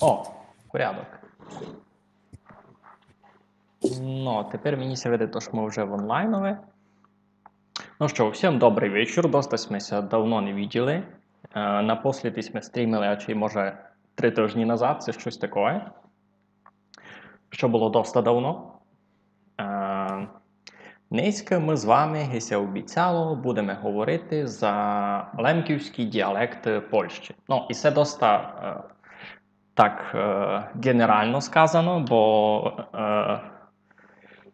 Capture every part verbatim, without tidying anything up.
О, порядок. Ну, тепер мені ся видить, ож мы вже в онлайнови. Ну што, всім добрый вечір. Доста сьме ся давно не виділи. Е, напослідки сьме стрімили, ачей, може, три тыжні назад, ци штось такоє. Што было доста давно. Е, нынька мы з вами, ги ся обіцяло, будеме говорити за лемківські діалекты Польщі. Ну, і се доста, е, так, е, ґенерално сказано, бо, е,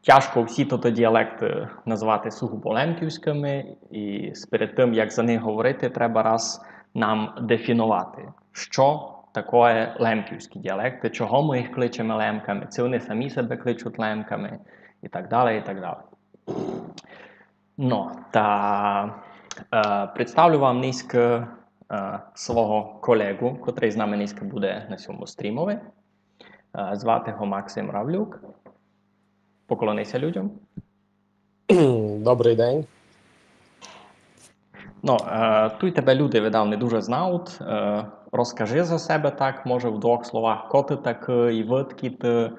тяжко всі тоты діалекты назвати сугубо лемківськыми, і перед тым, як за них говорити, треба раз нам дефіновати, што такоє лемківські діалекты, чого мы їх кличеме лемками, ци они самі себе кличуть лемками, і так дале, і так дале. Ну, та, е, представлю вам нынька, е, свого колеґу, котрый з нами нынька буде на сьому стрімови. Е, звати го Максим Равлюк. Поклони ся людям. Добрый день. Ну, е, туй тебе люди, видав, не дуже знають. Е, розкажи за себе так, може, в двох словах, ко ты такый, і выдкы ты,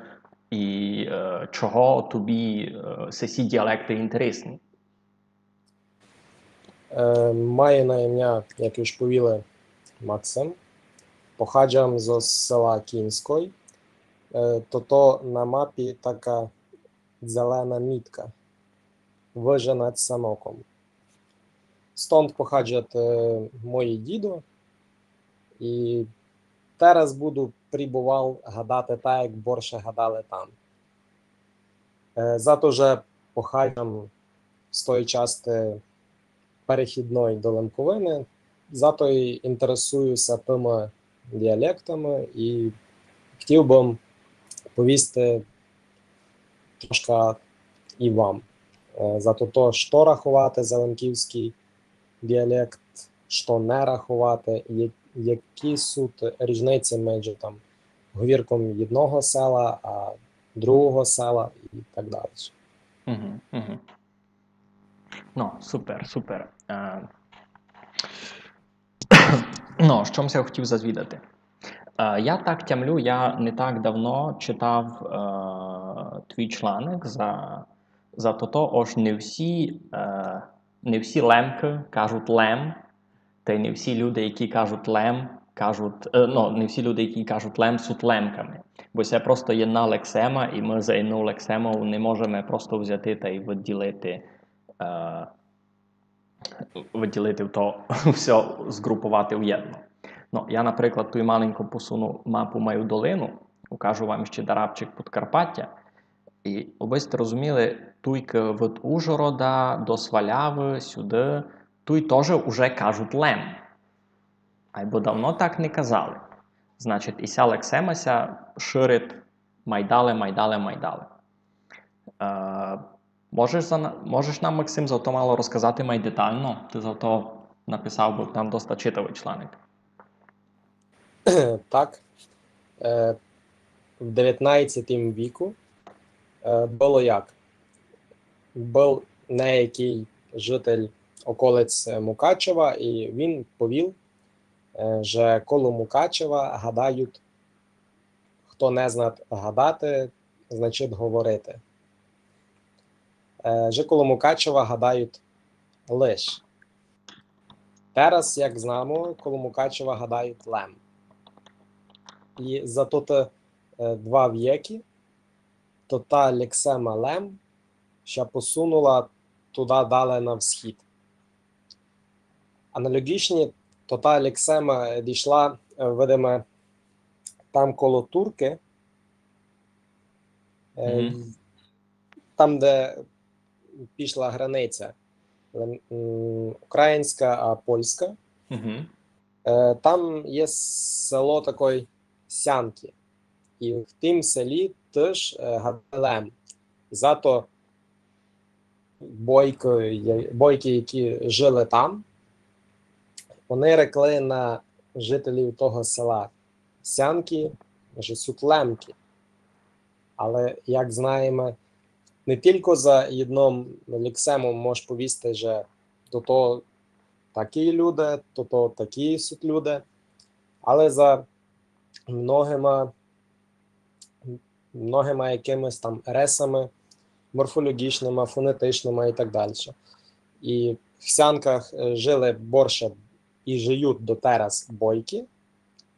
і, е, чого тобі, е, сесі діалекты інтересні. Е, маю на імня, як уж повіли, Максим. Походжам зо села Кіньской. Е, тото на мапі така зелена мітка. Выже над Саноком. Стонд походжать, е, мої дідо. І тераз буду прібовав гадати так, як борше гадали там. Е, зато же походжам з тої части перехідної до Лемковины, зато і інтересую ся тыма діалектами і хотів бы повісти трошка і вам. Е, зато то, што раховати за лемківськый діалект, што не раховати, я-, які суть ріжниці межи там говірком єдного села, а другого села і так далі. Угу, угу. Ну, супер, супер. Е, ну, што м ся хотів зазвідати? Е, я так тямлю, я не так давно читав, е, твій чланок за, за тото, ож не всі, е, не всі лемкы кажуть лем, та й не всі люди, які кажуть лем, кажуть, е, ну, не всі люди, які кажуть лем, суть лемками. Бо се просто єдна лексема, і мы за єдну лексему не можеме просто взяти та й виділити, е, виділити то всьо, зґруповати в єдно. Ну, я, наприклад, туй маленько посуну мапу маю долину, укажу вам іщи дарабчик Подкарпатя. І обы сьте розуміли, туйкы від Ужгорода до Свалявы, сюды, туй тоже уже кажуть лем. Айбо давно так не казали. Значить, і ся лексема ся ширить май дале, май дале, май дале. Е, можеш за на-, можеш нам, Максим, за то мало розказати май детално? Ты за то написав быв там доста читавый чланок. Так. Е, в девятнадцятім віку, е, было як. Быв неякый житель околиць, е, Мукачева, і він повів, е, же коло Мукачева гадають, хто не знат гадати, значить говорити. Е, же коло Мукачева гадають лиш. Тераз, як знамо, коло Мукачева гадають лем. І за тоты, е, два вікы, то та лексема лем ся посунула туды дале на всхід. Аналоґічні, то та лексема дійшла, е, видиме, там коло Туркы, е, Мгм. там, де пішла границя, м, українська, а польська. Угу. Е, там є село такой Сянки. І в тім селі тыж, е, гадали лем. Зато бойко, я-, бойкы, які жили там, вони рекли на жителів того села Сянки, же суть лемкы. Але, як знаєме, не тілько за єдном лексемом мож повісти, же то, то такі люди, то, то такі суть люди, але за многыма, многыма якымись там рисами морфолоґічныма, фонетичныма і так дальше. І в Сянках, е, жыли борше і жыють дотераз бойкы,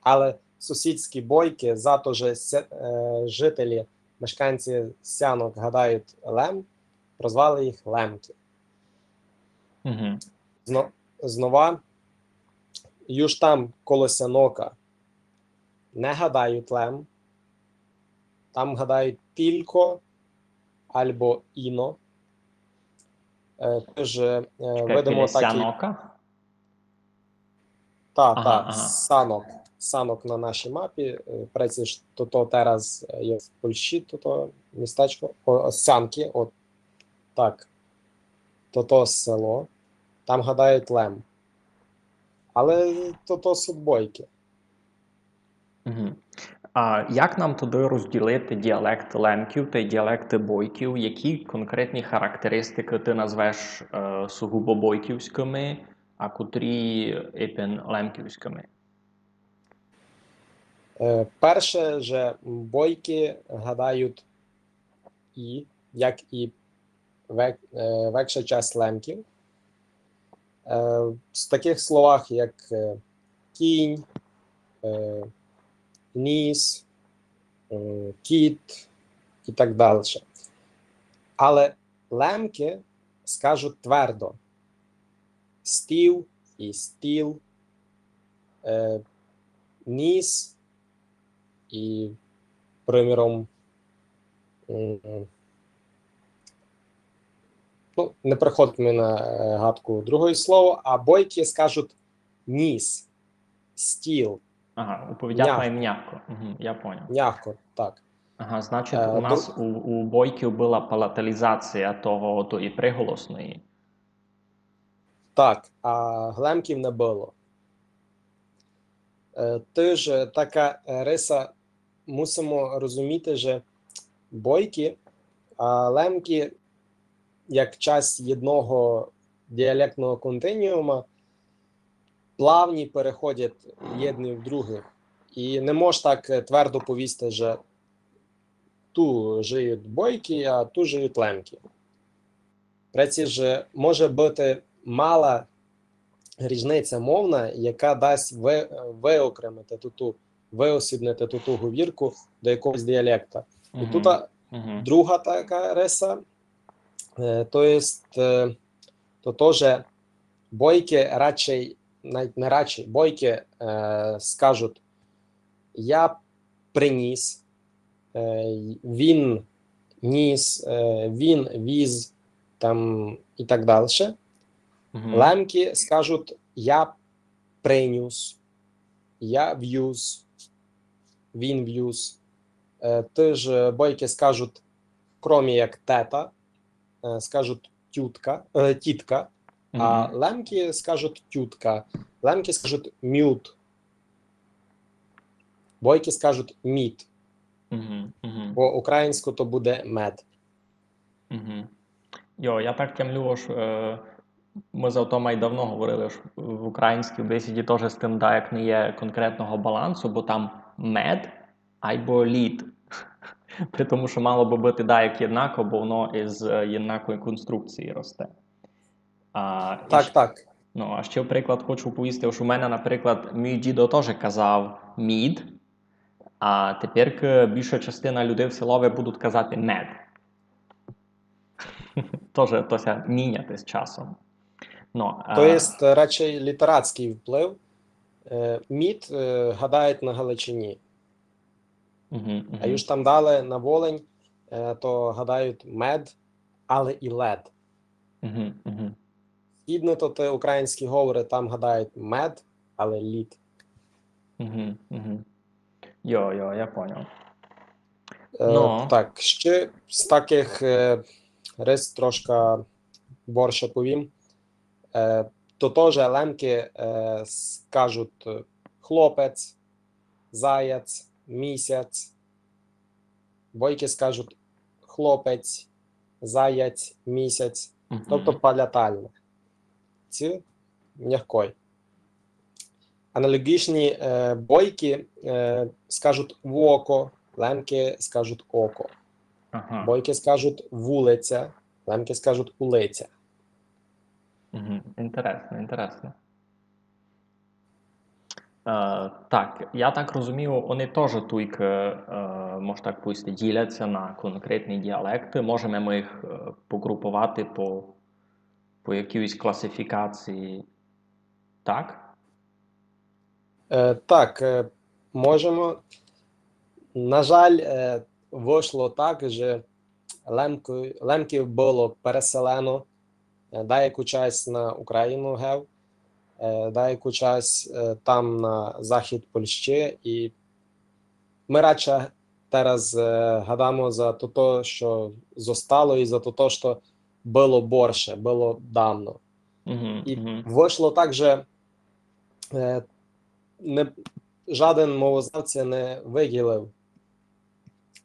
але сусідські бойкы за то, же ся-, е, жытелі, мешканці Сянок гадають лем, прозвали їх лемкы. Мгм. Зно-, знова, юж там, коло Сянока, не гадають лем, там гадають тілько альбо іно. Е, тыж, е, Чекай, видимо, біля так і... Сянока? Та, Ага, та, ага. Санок. Санок на нашій мапі. Е, преци ж тото тераз, е, є в Польщі, тото містечко. О, Сянки, от так. Тото село. Там гадають лем. Але тото суть бойкы. Мгм. А як нам тогды розділити діалект лемків тай діалекты бойків? Які конкретні характеристикы ты назвеш, е, сугубо бойківськыми, а котрі епен лемківськыми? Е, перше, же бойкы гадають і, як і век-, е, векша часть лемків. Е, в такых словах, як, е, кінь, е, ніс, е, кіт і так дальше. Але лемкы скажуть твердо: стів і стіл, е, ніс і, приміром, м, ну, не приходить мені на, е, гадку другоє слово, а бойкы скажуть ніс, стіл. Ага, уповідять Мягко. май мягко. Мгм, я поняв. Мягко, так. Ага, значить, Е, у нас ду- у, у бойків была палаталізація того, тої приголосної. Так, а в лемків не было. Е, тыж, е, така, е, риса, мусимо розуміти, же бойкы, а лемкы, як часть єдного діалектного континуума, плавні переходять єдні в другых. І не мож так, е, твердо повісти, же ту жыють бойкы, а ту жыють лемкы. Преци ж може быти мала ріжниця мовна, яка дасть ви-, виокремити ту, ту, виосібнити ту, ту говірку до якогось діалекта. І Мгм. тута Мгм. друга така риса, е, то єст, е, то тоже бойкы радше, навіть не радше, бойкы, е, скажуть: «Я приніс», е, «Він ніс», е, «Він віз», там, і так дальше. Мгм. Лемкы скажуть: «Я принюс», «Я вюз», «Він вюз». Е, тыж, е, бойкы скажуть, кромі як тета, е, скажуть тютка, е, тітка, а Мгм. лемкы скажуть тютка, лемкы скажуть мюд. Бойкы скажуть мід, Мгм. Мгм. бо українську то буде мед. Мгм. Йо, я так тямлю, ож, е, мы за то май давно говорили, ож в українській бесіді тоже з тым даяк не є конкретного балансу, бо там мед айбо лід. При тому, што мало бы быти даяк єднако, бо воно із, е, єднакої конструкції росте. А, і Так, щ-, так. Ну, а ще, приклад, хочу повісти, што у мене, наприклад, мій дідо тоже казав мід, а тепер більша частина людей в селови будуть казати мед. Тоже то ся міняти з часом. Ну, То а, єст радше літерацькый вплив. Е, мід, е, гадають на Галичині. Мгм, мгм. А юж там дале на Волинь, е, то гадають мед, але і лед. Мгм, мгм. Східне то те українські говоры, там гадають мед, але лід. Мгм, мгм. Йо, йо, я поняв. Е, Ну. Так, ще з такых, е, рис трошка борше повім. Е, то тоже лемкы, е, скажуть, е, хлопець, заяць, місяць. Бойкы скажуть хлопець, заяць, місяць. Мгм. Тобто палятальне. Ці мягкой. аналоґічні е, бойкы е, скажуть воко, лемкы скажуть око. Ага. Бойкы скажуть вулиця, лемкы скажуть улиця. Мгм. Інтересно, інтересно. Е, так, я так розумію, они тоже туйкы, е, мож так повісти, діляться на конкретні діалекты. Можеме мы їх е, погруповати по, по якійсь класифікації, так? Е, так, е, можемо. На жаль, е, вышло так, же лемку, лемків было переселено е, даяку часть на Україну гев, е, даяку часть е, там на захід Польщі, і мы радше тераз е, гадамо за то, то, што зостало, і за то, то, што было борше, было давно. Мгм, І мгм. вышло так, же е, не, жаден мовознавця не выділив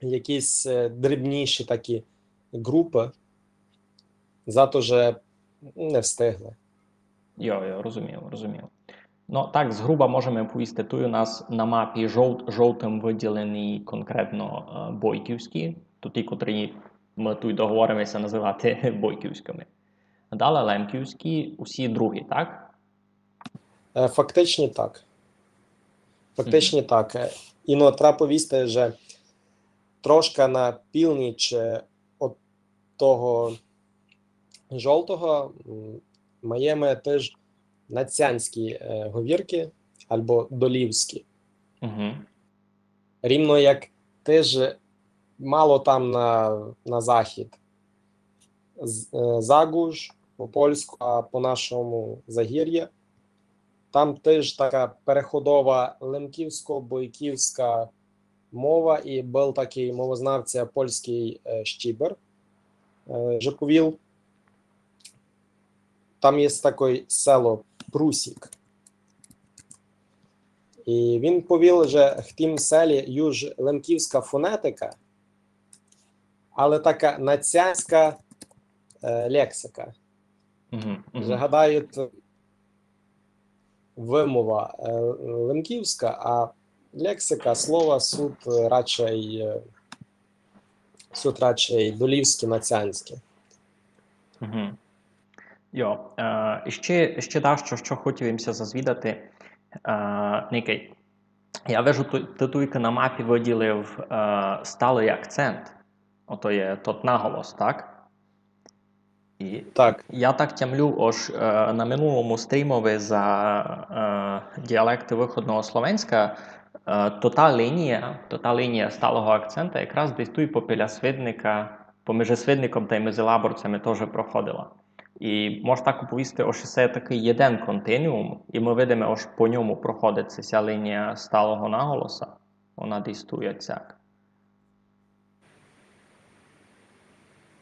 якісь е, дрібніші такі ґрупы, за то, же не встигли. Йо, йо, розумію, розумію. Ну, так, згруба можеме повісти, туй у нас на мапі жовт-, жовтым выділені конкретно е, бойківські, то ті, котрі мы туй договориме ся называти бойківськыми. Далі лемківські, усі другі, так? Е, Фактично так. Фактично так. Е, І но треба повісти, же трошка на північ е, од того жовтого м, маєме теж надсянські е, говіркы, або долівські. Угу. Рівно як теж мало там на, на захід. З- е, Загуж по польську, а по нашому Загір'я. Там теж така переходова лемківсько-бойківська мова, і быв такый мовознавця польськый е, Щібер, е, же повів, там є такоє село Прусік. І він повів, же в тім селі юж лемківська фонетика, але така надсянська е, лексика. Угу. Же гадають вымова е, лемківська, а лексика, слова суть е, радше, е, суть радше долівські, надсянські. Угу. Йо, е, і ще, ще дашто, што хотів им ся зазвідати. Е, Никай, я вижу, ты, ты туйкы на мапі выділив е, сталый акцент. Ото є тот наголос, так? І Так. Я так тямлю, ож е, на минулому стрімови за е, діалекты выходного Словенська, е, то та лінія, то та лінія сталого акцента якраз десь туй попіля Свидника, поміж Свидником та й Мезилаборцями тоже проходила. І мож так оповісти, ож се такый єден континуум, і мы видиме, ож по ньому проходить ся лінія сталого наголоса. Она десь туй оцяк.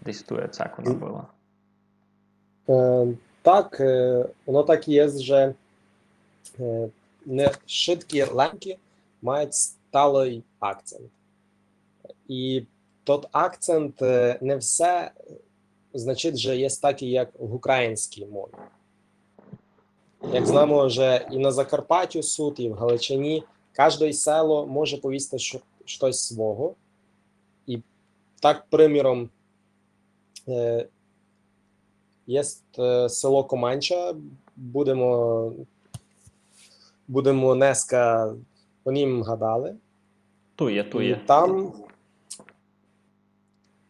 Десь туй оцяк она была. Е, так, е, воно так і є, же е, не вшыткі лемкы мають сталый акцент. І тот акцент е, не все значить, же є такый, як в українській мові. Як знамо, же і на Закарпаттю суть, і в Галичині, каждоє село може повісти што- штось свого. І так, приміром, е, є е, село Команча, будемо, будемо днеска о нім гадали. Туй є, туй І є. Там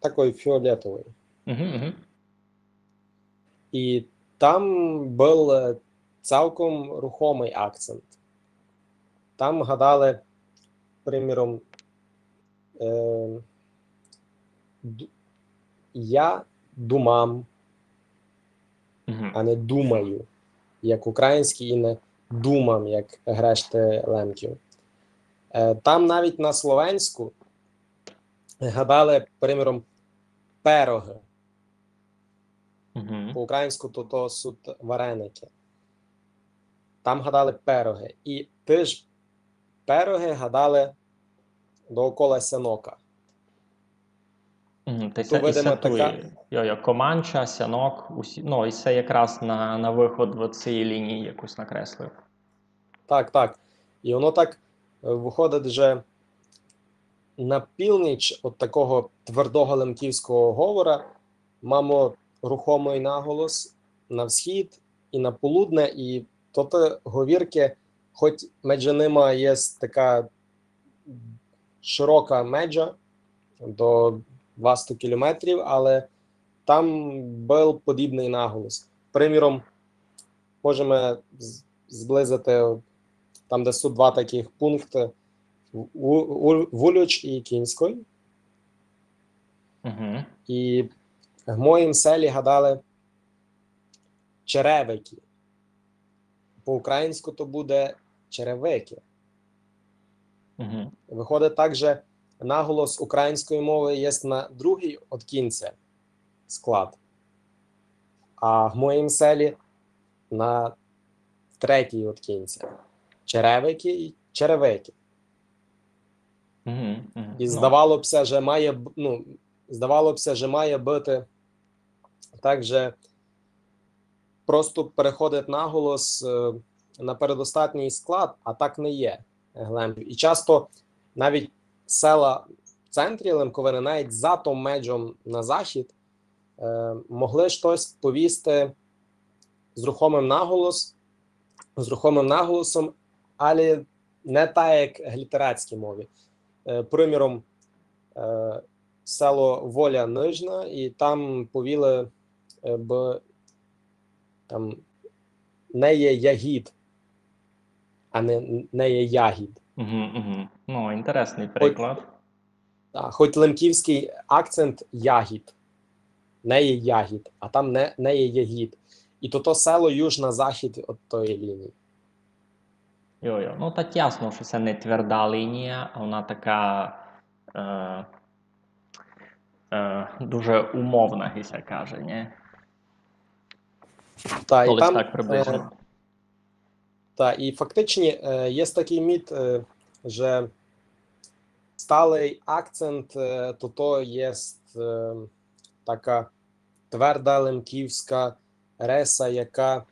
такый фіолетовый. Угу, угу. І там быв е, цалком рухомый акцент. Там гадали, приміром, е, д- я думам, Угу. а не думаю, як українські, і не думам, як грешты лемків. Е, Там навіть на словенську гадали, приміром, перогы. Угу. По українську то, то суть вареникы. Там гадали перогы. І тыж перогы гадали доокола сянока. Угу. Та Ту видиме туй, така- йо, йо, Команча, Сянок, усі, ну, і се якраз на, на выход од сеї лінії якусь накреслив. Так, так. І воно так, е, выходить, же на північ од такого твердого лемківского говора мамо рухомый наголос на всхід і на полудне, і тоты говіркы, хоть меджи нима єст така широка меджа до двасто кілометрів, але там быв подібный наголос. Приміром, можеме з-, зблизити, там, де суть два такых пункты, У-, У-, У-, Вулюч і Кіньской. Угу. І в моїм селі гадали черевики. По-українську то буде черевики. Угу. Выходить так, же наголос української мовы єст на другій од кінця склад, а в моїм селі на третій од кінця. Черевики і черевики. Угу. Угу. І здавало б ся, же має б-, ну, здавало б ся, же має быти так, же просто переходить наголос, е, на передостатній склад, а так не є. Глем. І часто навіть села в центрі Лемковины, навіть за том меджом на захід, е, могли штось повісти з рухомым наголос-, з рухомым наголосом, але не так, як в літерацькій мові. Е, приміром, е, село Воля Нижна, і там повіли, е, б-, там не є ягід, а не, не є ягід. Угу, угу. Ну, інтересный приклад. Та, хоть лемківськый акцент ягід, не є ягід, а там не, не є ягід. І то, то село юж на захід од тої лінії. Йо-йо. Ну, так ясно, што се не тверда лінія, а вона така, е, е, дуже умовна, ги ся каже, нї? Та, і Колись там, так приблизно. е, та, і фактично, е, є такый міт, е, же сталый акцент, е, то, то є, е, така тверда лемківська риса, яка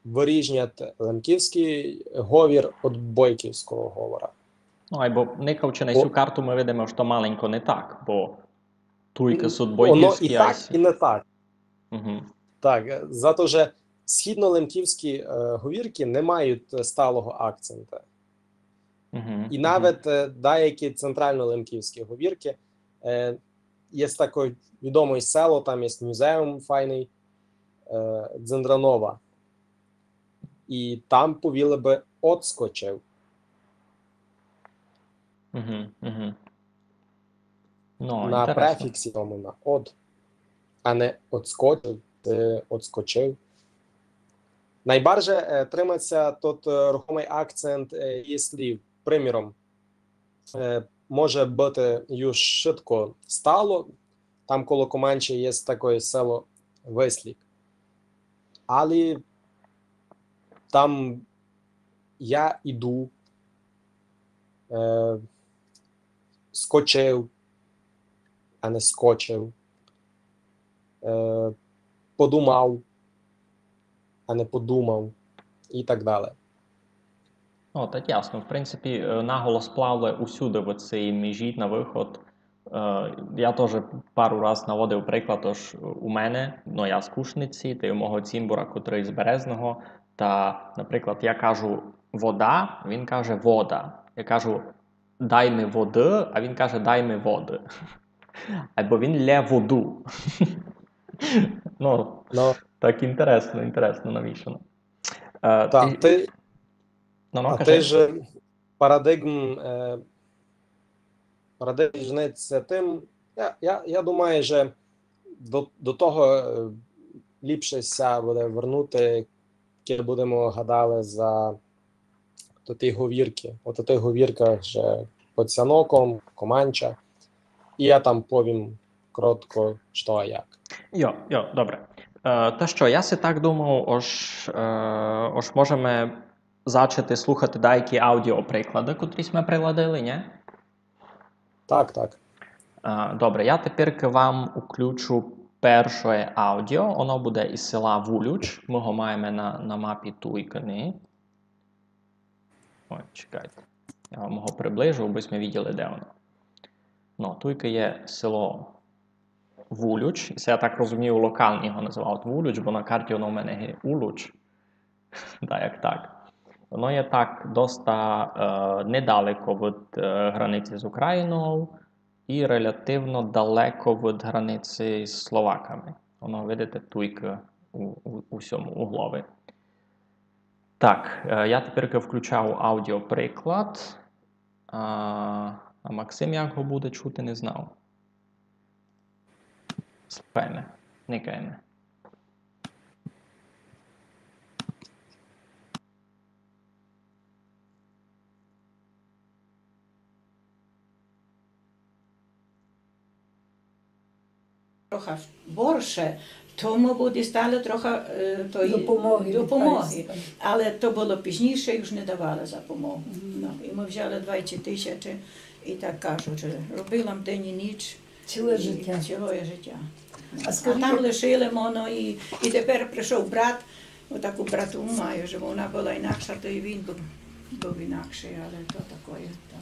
вырізнять лемківськый говір од бойківського говора. Ну, айбо никавчи на Бо- сю карту, мы видиме, што маленько не так, бо туйка суть Воно бойківські, і так, і не так. Угу. Так, е, зато же східнолемківські, е, говіркы не мають, е, сталого акцента. Угу. І навіть, е, деякі центральнолемківські говіркы, е, є таке відоме село, там є музеум файный, е, Дзиндранова. І там повіли бы одскочив. Угу, угу. Ну, На інтересно. Префіксі тому на од, а не одскочив, е, одскочив. Найбарже, е, тримать ся тот, е, рухомый акцент, е, її слів. Приміром, е, може быти юж шытко стало, там коло Команчі є таке село Вислік. Але там я іду, е, скочив, а не скочив, е, подумав, а не подумав, і так далі. Ну, так ясно. В принципі, е, наголос плаває усюды в цій межі на выход. Е, я тоже пару раз наводив приклад, ож у мене, ну, я з Кушниці, та й у мого цімбора, котрый з Березного, та, наприклад, я кажу «вода», він каже «вода». Я кажу «дай ми воды», а він каже «дай ми воды». Айбо він лє воду. Ну, Ну, так інтересно, інтересно намішано. Е, та, і- ти, Ну, ну, а кажи. Ти ж парадигм, е, парадигм ріжниться тым, я, я, я думаю, же до, до того, е, ліпше ся буде вернути, коли будеме гадали за тоті говіркы. От о тых говірках же Під Сяноком, Команча. І я там повім кротко, што а як. Йо, йо, добре. Е, та што, я си так думав, ож, е, ож можеме зачати слухати даякі аудіоприклады, котрі сьме приладили, нї? Так, так. Е, добре, я тепер к вам уключу перше аудіо, оно буде из села Вулюч, мы го маєме на, на мапі туйкы. Ой, чекайте. Я вам його приближу, аби ми виділи, де воно. Ну, туйка є село Вулюч. І се, я так розумію, локалні його називають Вулюч, бо на карті воно в мене є Улуч. Да, як так. Воно є так доста е, недалеко від е, границі з Україною і релятивно далеко від границі з словаками. Воно, видите, туйка у, у, у сьому углови. Так, е, я тепер включав аудіоприклад. А, а Максим як го буде чути, не знав. Слухаєме, никаєме. Трохи борше, то мы бы дістали трохи е, тої Допомоги від допомоги. Панства. Але то было пізніше, уж не давали запомогу. Ну, і мы взяли двадцять тисяч, і так кажу, же робила м день і ніч. Ціле і життя. Ціле життя. А А скажіть, там як лишили м оно, і, і тепер прийшов брат, отаку брату маю, же вона была інакша, то і він быв, быв інакший, але то такоє, то.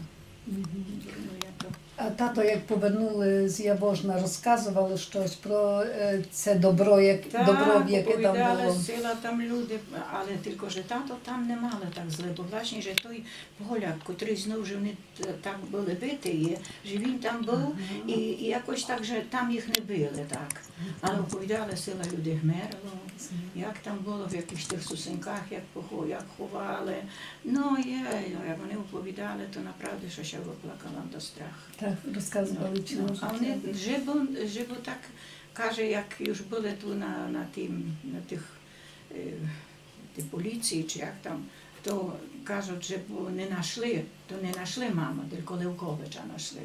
Мгм. Ну, я то А тато, як повернули з Явожна, розказували штось про е, це добро, як, добро, Так, яке там оповідали, было? Сила там люди, але тілько же тато там не мали так зле, бо власне же той поляк, котрий знов же вони т- так были биті, є, же він там быв, і, і якось так же там їх не били так. Але оповідали, сила люди гмерло, як там было в якихось тих сусенках, як, похо- як ховали. Ну, є, ну, як вони оповідали, то направду, што ся выплакала до страх. Так, розказували, чи Ну, може а вони так. Жебо, жебо так каже, як уж были ту на, на тим, на тих е, тій поліції, чи як там, то кажуть, же бо не нашли, то не нашли маму, тілько Левковича нашли.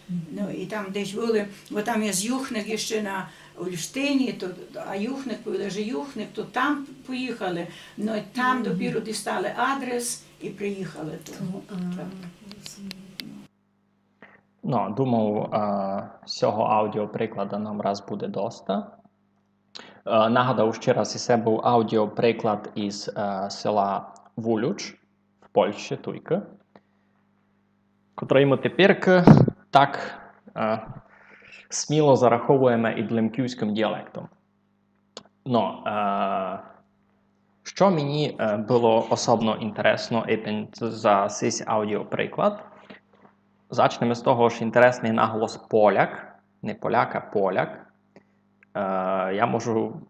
Ну, і там десь были, бо там є Юхник іщи на Ольштині, то, а Юхник, повіли, же Юхник, то там поїхали, ну, і там допіру дістали адрес і приїхали. То, То, а, так. Розумію. Ну, думав, е, сього аудіоприклада нам раз буде доста. Е, нагадав ще раз, і се быв аудіоприклад із е, села Вулюч в Польщі, туйка, котрый мы теперь так е, сміло зараховуєме ид лемківськым діалектом. Но, е, што мені е, было особно інтересно ипен за сись аудіоприклад? Зачнеме з того, што інтересный наголос поляк, не поляк, а поляк. Е, я можу,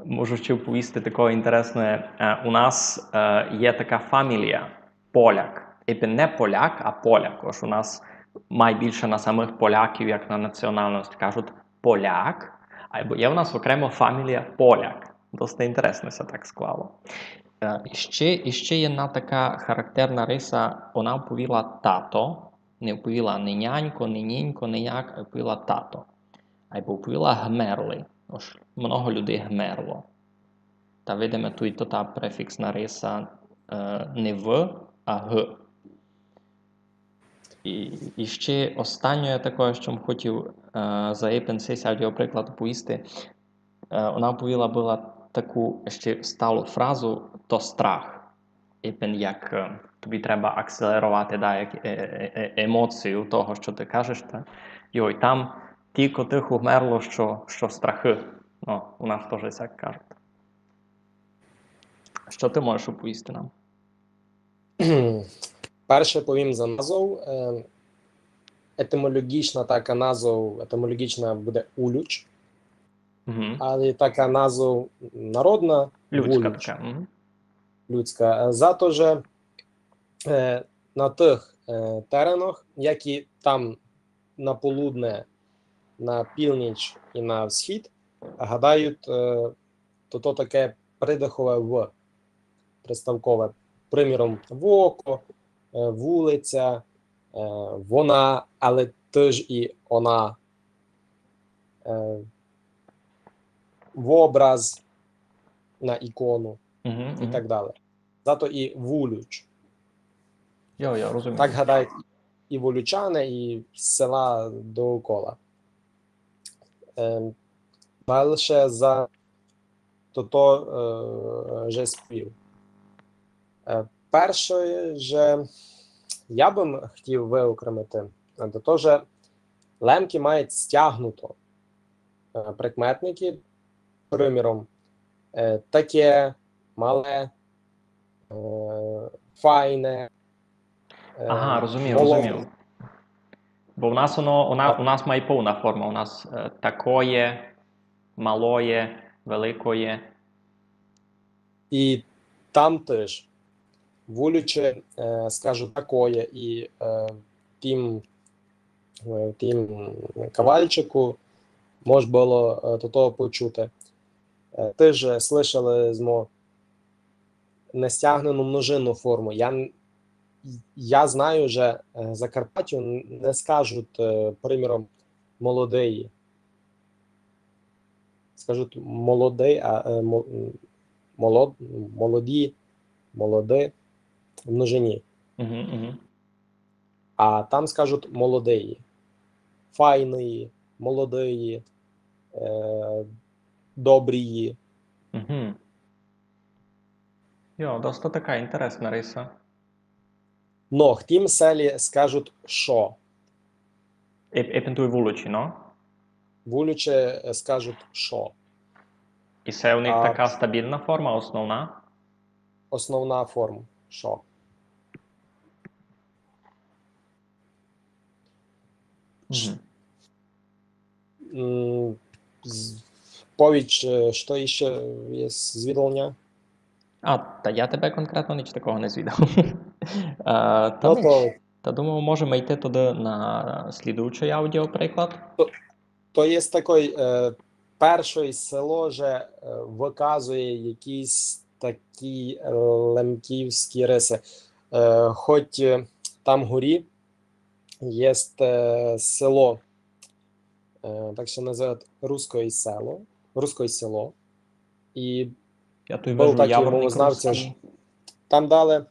можу ще оповісти такоє інтересне. Е, у нас е, є така фамілія Поляк. Ипен не поляк, а поляк. Ож у нас май більше на самых поляків, як на національность, кажуть поляк. Айбо є у нас окремо фамілія Поляк. Доста інтересно ся так склало. Е, і ще, і ще єдна така характерна риса. Она оповіла тато, не оповіла ни нянько, ни нінько, ниняк, а оповіла тато. Айбо оповіла гмерли. Ож много людей гмерло. Та видиме туй тота префіксна риса е, не в, а г. І, і ще останнє такоє, што м хотів е, за ипен сись аудіоприклад оповісти. Е, она оповіла была таку ще сталу фразу: то страх. Ипен як е, тобі треба акселеровати, да, як е, е, е, емоцію того, што ты кажеш. Та? Йой, там тілько тых умерло, што, што страхы. Ну, у нас тоже сяк кажуть. Што ты можеш оповісти нам? Перше повім за назву. Е, етимолоґічна така назва, етимолоґічна буде улюч, Мгм. але така назва народна Людська вулюч. Така. Мгм. Людська. Е, зато же е, на тых е, теренах, як і там на полудне, на північ і на всхід, гадають, е, то, то таке придыхове в, приставкове. Приміром, воко, е, вулиця, е, вона, але тыж і она, е, вобраз на ікону Мгм, і мгм. так далі. Зато і вулюч. Йо, йо, розумію. Так гадають і волючане, і села доокола. Е, дальше за тото е, же спів. Е, перше, же я бы хотів выокремити, е, то, то, же лемкы мають стягнуто, е, прикметникы, приміром, е, таке, мале, е, файне, е, Ага, розумію, молоде. Розумію. Бо у нас воно, у на-, у нас має повна форма. У нас, е, такоє, малоє, великоє. І там тыж в Улючи, е, скажу, такоє, і, е, тым, е, тым Кавальчику мож было, е, до того почути. Е, тыж слышали змо нестягнену множинну форму. Я н-, я знаю, же, е, Закарпаттю н-, не скажуть, е, приміром, молодеї. Скажуть молодый, а, е, мо-, м, молод-, молоді, молоды в множині. Угу, угу. А там скажуть молодеї. Файної, молодої, е, добрії. Угу. Йо, доста така інтересна риса. Но в тім селі скажуть шо. Еп-, епен туй в Улючи, но? В Улючи, е, скажуть шо. І се у них А така стабілна форма, основна? Основна форма. Шо. Угу. М, з-, повідь, е, што іщи єст звідалня? А, та я тебе конкретно ніч такого не звідав. Е, та Но ми, то та думав, можеме йти туды на слідуючый аудіоприклад. То єст такой, е, першый село, же, е, выказує якісь такі, е, лемківські рисы. Е, хоть, е, там горі єст, е, село, е, так ся называє Рускоє Село, Рускоє Село. І Я туй был вижу такый яворник мовознавця, русский. Там далі,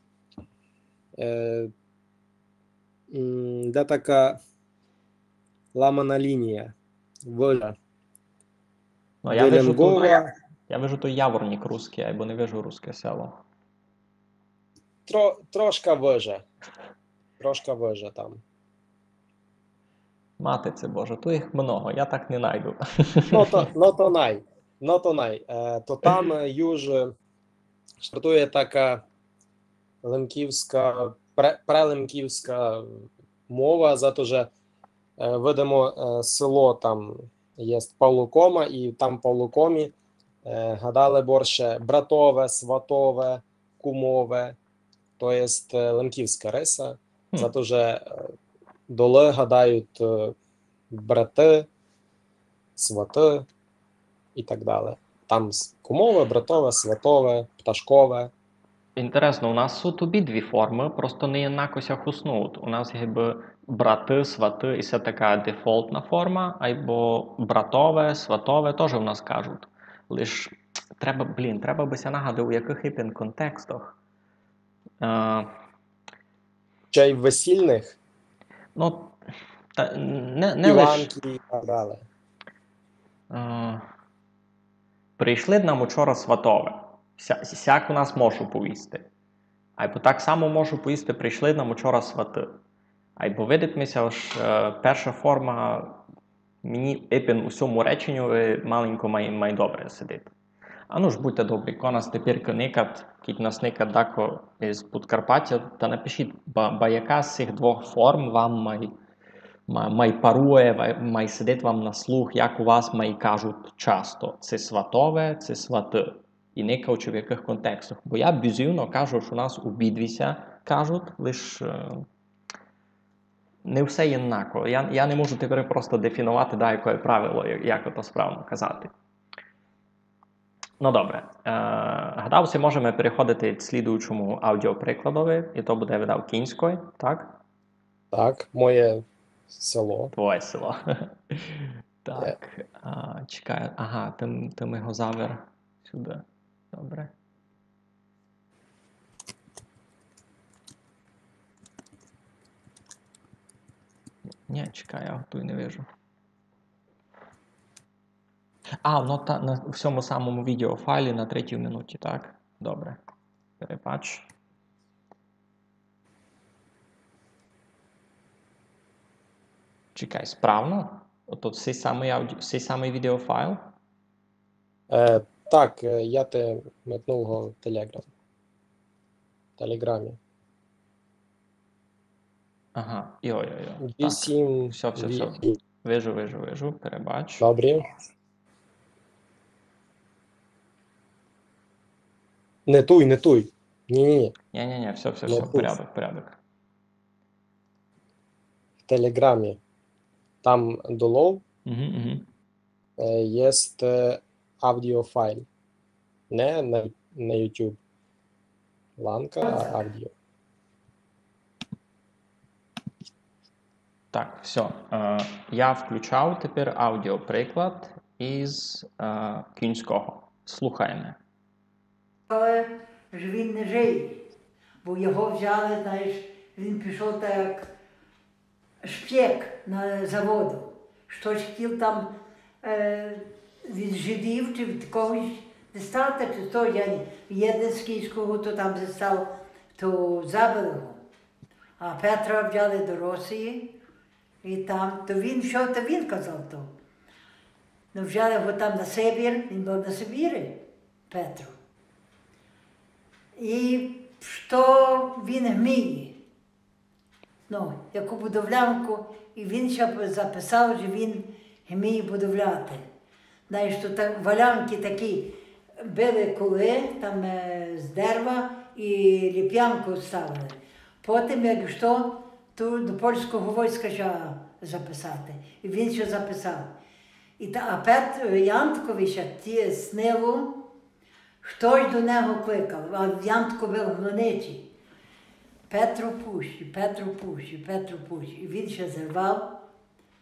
е, м, де така ламана лінія, выля. Ну, я вижу туй, Беленгова. Я вижу туй яворник русский, айбо не вижу Рускоє Село. Тро-, трошка выже. Трошка выже там. Матице Боже, туй їх много, я так не найду. Но то, но то най. Но то най. Е, то там, е, юж, е, стартує така лемківська, пре-, прелемківська мова, за то, же, е, видимо, е, село там єст Павлокома, і там Павлокомі, е, гадали борше братове, сватове, кумове, то єст, е, лемківська риса, Хм. За то, же, е, долы гадають, е, браты, сваты і так далі. Там с-, кумове, братове, сватове, пташкове. Інтересно, у нас суть обидві формы, просто не єднако ся хоснують. У нас гибы браты, сваты, і се така дефолтна форма, айбо братове, сватове тоже у нас кажуть. Лиш треба, блін, треба бы ся нагадати, у якых іпен контекстах. Е, Чи й в весільных? Ну, та, не, не лиш... Іванки і так далі. Е, прийшли нам учора сватове. Ся-, сяк у нас можу повісти. Айбо так само можу повісти, прийшли нам учора сваты. Айбо видить ми ся, ож, е, перша форма мені іпен у сьому реченю маленько май, май добре сидить. А ну ж, будьте добрі, ко нас теперь никат, кідь нас никат дако із Подкарпатя, та напишіть, ба, ба яка з сих двох форм вам май, ма-, май парує, ва-, май сидить вам на слух, як у вас май кажуть часто. Ци сватове, ци сваты. І никавчи в якых контекстах. Бо я бізувно кажу, што у нас обидві ся кажуть, лиш, е, не все єднако. Я, я не можу тепер просто дефіновати даяке правило, як, як то справно казати. Ну, добре. Е, гадав си, можеме переходити к слідуючому аудіоприкладови, і то буде, видав, Кінськой, так? Так, моє село. Твоє село. Так, а, чекай, ага, ты, ты ми го завер сюды. Добре. Ні, чекай, я туй не вижу. А, ну та, на, в сьому самому відеофайлі на третій минуті, так? Добре. Перебач. Чекай, справно? Ото сей самый ауді... сей самый відеофайл? Е, так, е, я ти метнув го в Telegram. В Телеграмі. Ага, йо, йо, йо. Так. Вісім. Всьо, всьо, всьо. ві- Вижу, вижу, вижу, перебач. Добре. Не туй, не туй. Ні, ні, ні. Ні, ні, ні, всьо, всьо, Не всьо, туй. порядок, порядок. В Телеграмі. Там долов Угу, угу. е, єст е, аудіофайл. Не на, на YouTube. Ланка, а аудіо. Так, всьо. Е, я включав тепер аудіоприклад із е, Кінського. Слухаєме. Але ж він не жиє, бо його взяли, знаєш, він пішов так як шпіг на заводу. Штось хотів там е, від жидів чи від когось дістати, чи то я не- єден з Кінського, то там дістав, то забили його. А Петра взяли до Росії, і там, то він йшов, то він казав то. Ну, взяли його там на Сибір, він був на Сибірі, Петро. І що він вміє? Ну, яку будовлянку, і він ще записав, що він вміє будовляти. Знаєш, то так, валянки такі били кулі, там е, з дерева і ліпянку ставили. Потім, як що, то до польського війська ще записати. І він ще записав. І та, а Пет, Янткові ще ті снило, хтось до нього кликав, а Янтко був в Глиниці. Петро пущі, Петро пущі, Петро пущі. І він ще зірвав,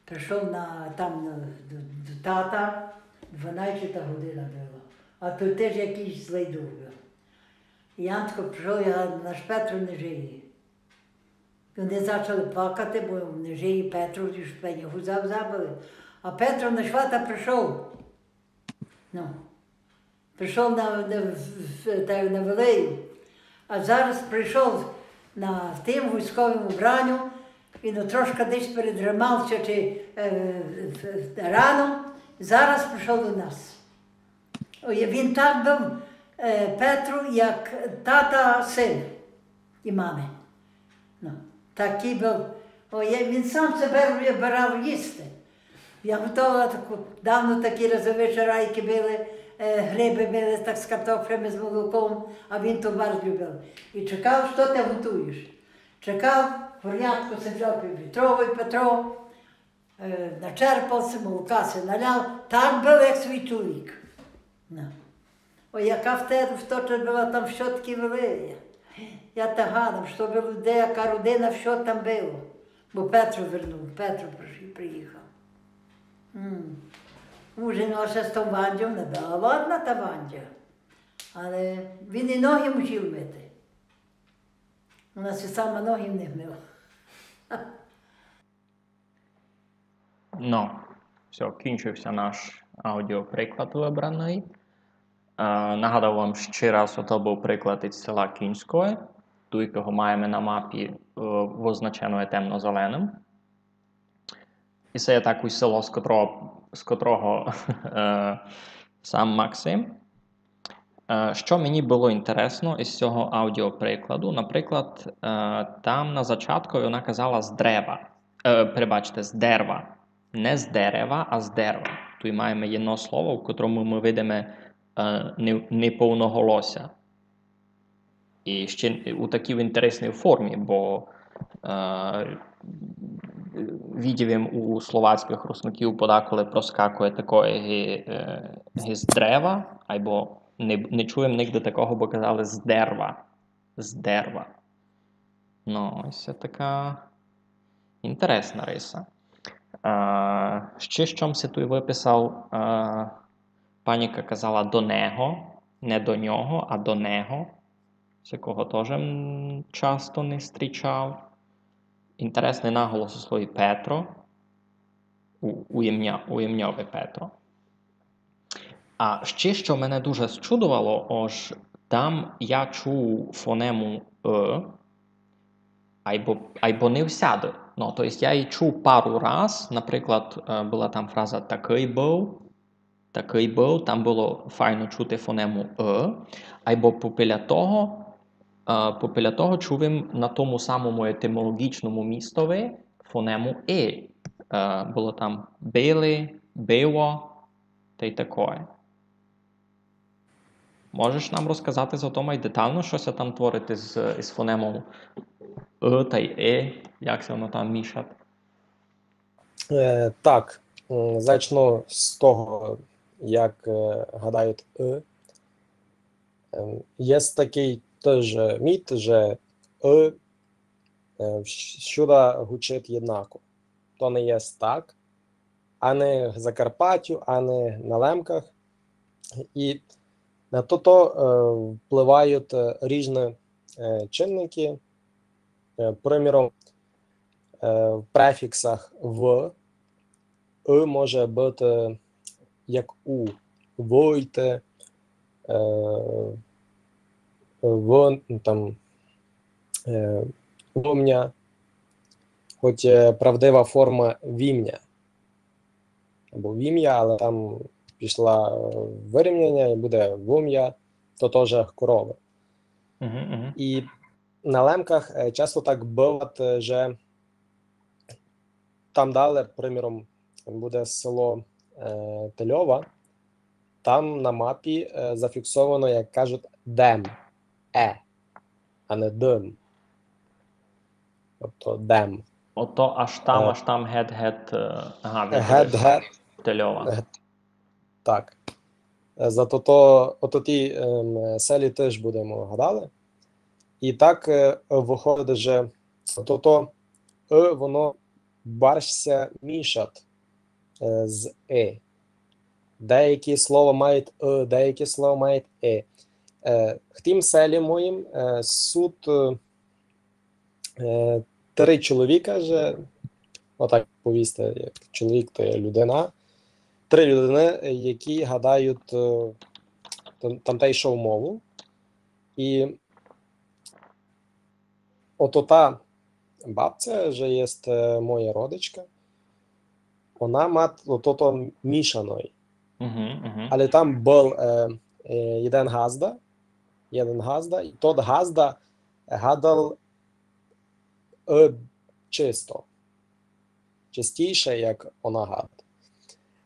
прийшов на, там на, до, до тата, дванадцята година була. А то теж якийсь злий дух був. Янтко прийшов, я, наш Петро не жиє. Вони почали плакати, бо не жиє Петро, і ж пеньгу забили. А Петро на свята прийшов. Ну, прийшов на, на, в- в- та, на Велею. А зараз прийшов на, в тим військовому убраню, і ну, трошки десь передримав ще чи, е, в- в- рано. Зараз прийшов до нас. Ой, він так був е, Петру, як тата син і мами. Ну, такий був. Ой, він сам себе вибирав їсти. Я готувала таку, давно такі разові шарайки били, е, гриби били так з картофлями, з молоком, а він то дуже любив. І чекав, що ти готуєш. Чекав, в порядку сидів півлітровий Петро, е, начерпав си, молока си наляв, так був, як свій чоловік. Ну. Ой, яка в те, в то, що була там щотки великі. Я та гадам, що було, де яка родина, що там було. Бо Петро вернув, Петро при- приїхав. М. Може, ну, а ще з тим Вандьом не була ладна та Вандя. Але він і ноги мусив мити. Вона си сама ноги не мила. Ну, всьо, кінчився наш аудіоприклад вибраный. Е, нагадав вам ще раз, ото быв приклад із села Кінськоє, туй, якого маєме на мапі е, визначене темно-зеленым. І се є такоє село, з котрого, з котрого е, сам Максим. Е, Што мені было інтересно із сього аудіоприкладу? Наприклад, е, там на зачатку вона казала з древа. Е, перебачте, з дерва. Не з дерева, а з дерва. Туй маєме єдно слово, в котрому мы видиме е, не- неповноголося. І ще у такій інтересній формі, бо е, видів им у словацькых руснаків подаколи проскакує такоє ги, е, ги з древа, айбо не, не чув им нигде такого, бо казали з дерва. З дерва. Ну, ось се така інтересна риса. Е, ще што м си туй выписав, е, паніка казала до него, не до нього, а до него. Сякого тоже м, часто не зустрічав. Інтересный наголос у слові Петро. У, у імня, у імньови Петро. А ще, што мене дуже зчудовало, ож там я чув фонему «ы», айбо, айбо не всяды. Ну, то єсть, я її чув пару раз, наприклад, е, была там фраза «такый быв», «такый быв», там было файно чути фонему «ы», айбо попіля того, е, попіля того чув им на тому самому етимолоґічному містови фонему «и». Е, было там «били», «било», тай такоє. Можеш нам розказати за то май детално, што ся там творить із, із фонемов «ы» тай «и», як ся воно там мішать? Е, так, м, зачну з того, як, е, гадають «ы». Ем, єст такый тыж міт, же «ы», е, вс-, всюда гучить єднако. То не єст так, ани в Закарпаттю, ани на Лемках. І на тото, е, впливають, е, ріжні, е, чинникы. Е, приміром, е, в префіксах «в» «ы» може быти як «у». Выйти, е, вон-, там, е, вымня, хоть, е, правдива форма «вімня». Або «вімя», але там пішла, е, вирівняня і буде «вымя», то тоже коровы. Угу, угу. І на Лемках, е, часто так бывать, е, же там дале, приміром, буде село, е, Тельова, там на мапі, е, зафіксовано, як кажуть, «дем», «е», а не «дым». Тобто «дем». Ото аж там, Е. Аж там гет-гет, е, ага, від Гет-гет. Тельова. Гет-, так. Е, за тото, ото ті, ем, селі тыж будеме гадали. І так, е, выходить, же тото «ы», воно барз ся мішать, е, з «и». Деякі слова мають «ы», деякі слова мають «и». Е, в тім селі моїм, е, суть, е, е, три чоловіка, же, отак повісти, як чоловік, то є людина. Три людины, е, які гадають, е, там-, тамтейшу мову. І ото та бабця, же єст, е, моя родичка, она мат ото то мішаной. Угу, угу. Але там быв, е, е, єден ґазда, єден ґазда, і тот ґазда гадав, е, чисто. Чистіше, як она гадає.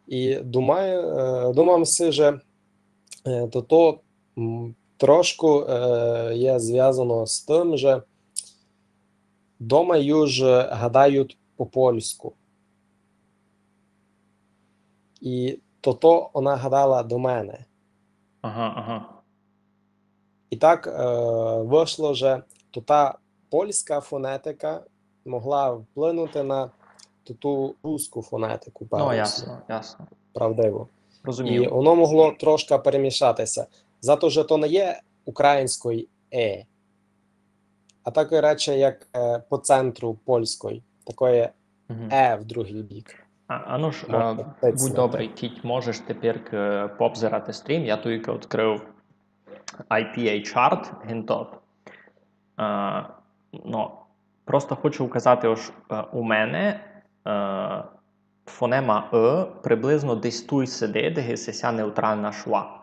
І думаю, е, думам си, же, е, то, то, м, трошку, е, є звязано з тым, же дома юж, е, гадають по польску. І тото она гадала до мене. Ага, ага. І так, е, вышло, же то та польска фонетика могла вплинути на ту, ту руску фонетику Ну, первісну, ясно, ясно. правдиво. І Розумію. воно могло трошка перемішати ся. Зато, же то не є українськой «е», а такой радше як, е, по центру польськой, такоє Мгм. «е» в другый бік. А, а ну ж, Можна е, писати. Будь добрый, кідь можеш теперь, е, пообзирати стрім, я туйка відкрыв I P A chart, гентот. Е, ну, просто хочу указати, ож, е, у мене, е, фонема «ы» приблизно десь туй сидить, де є сися неутрална шва.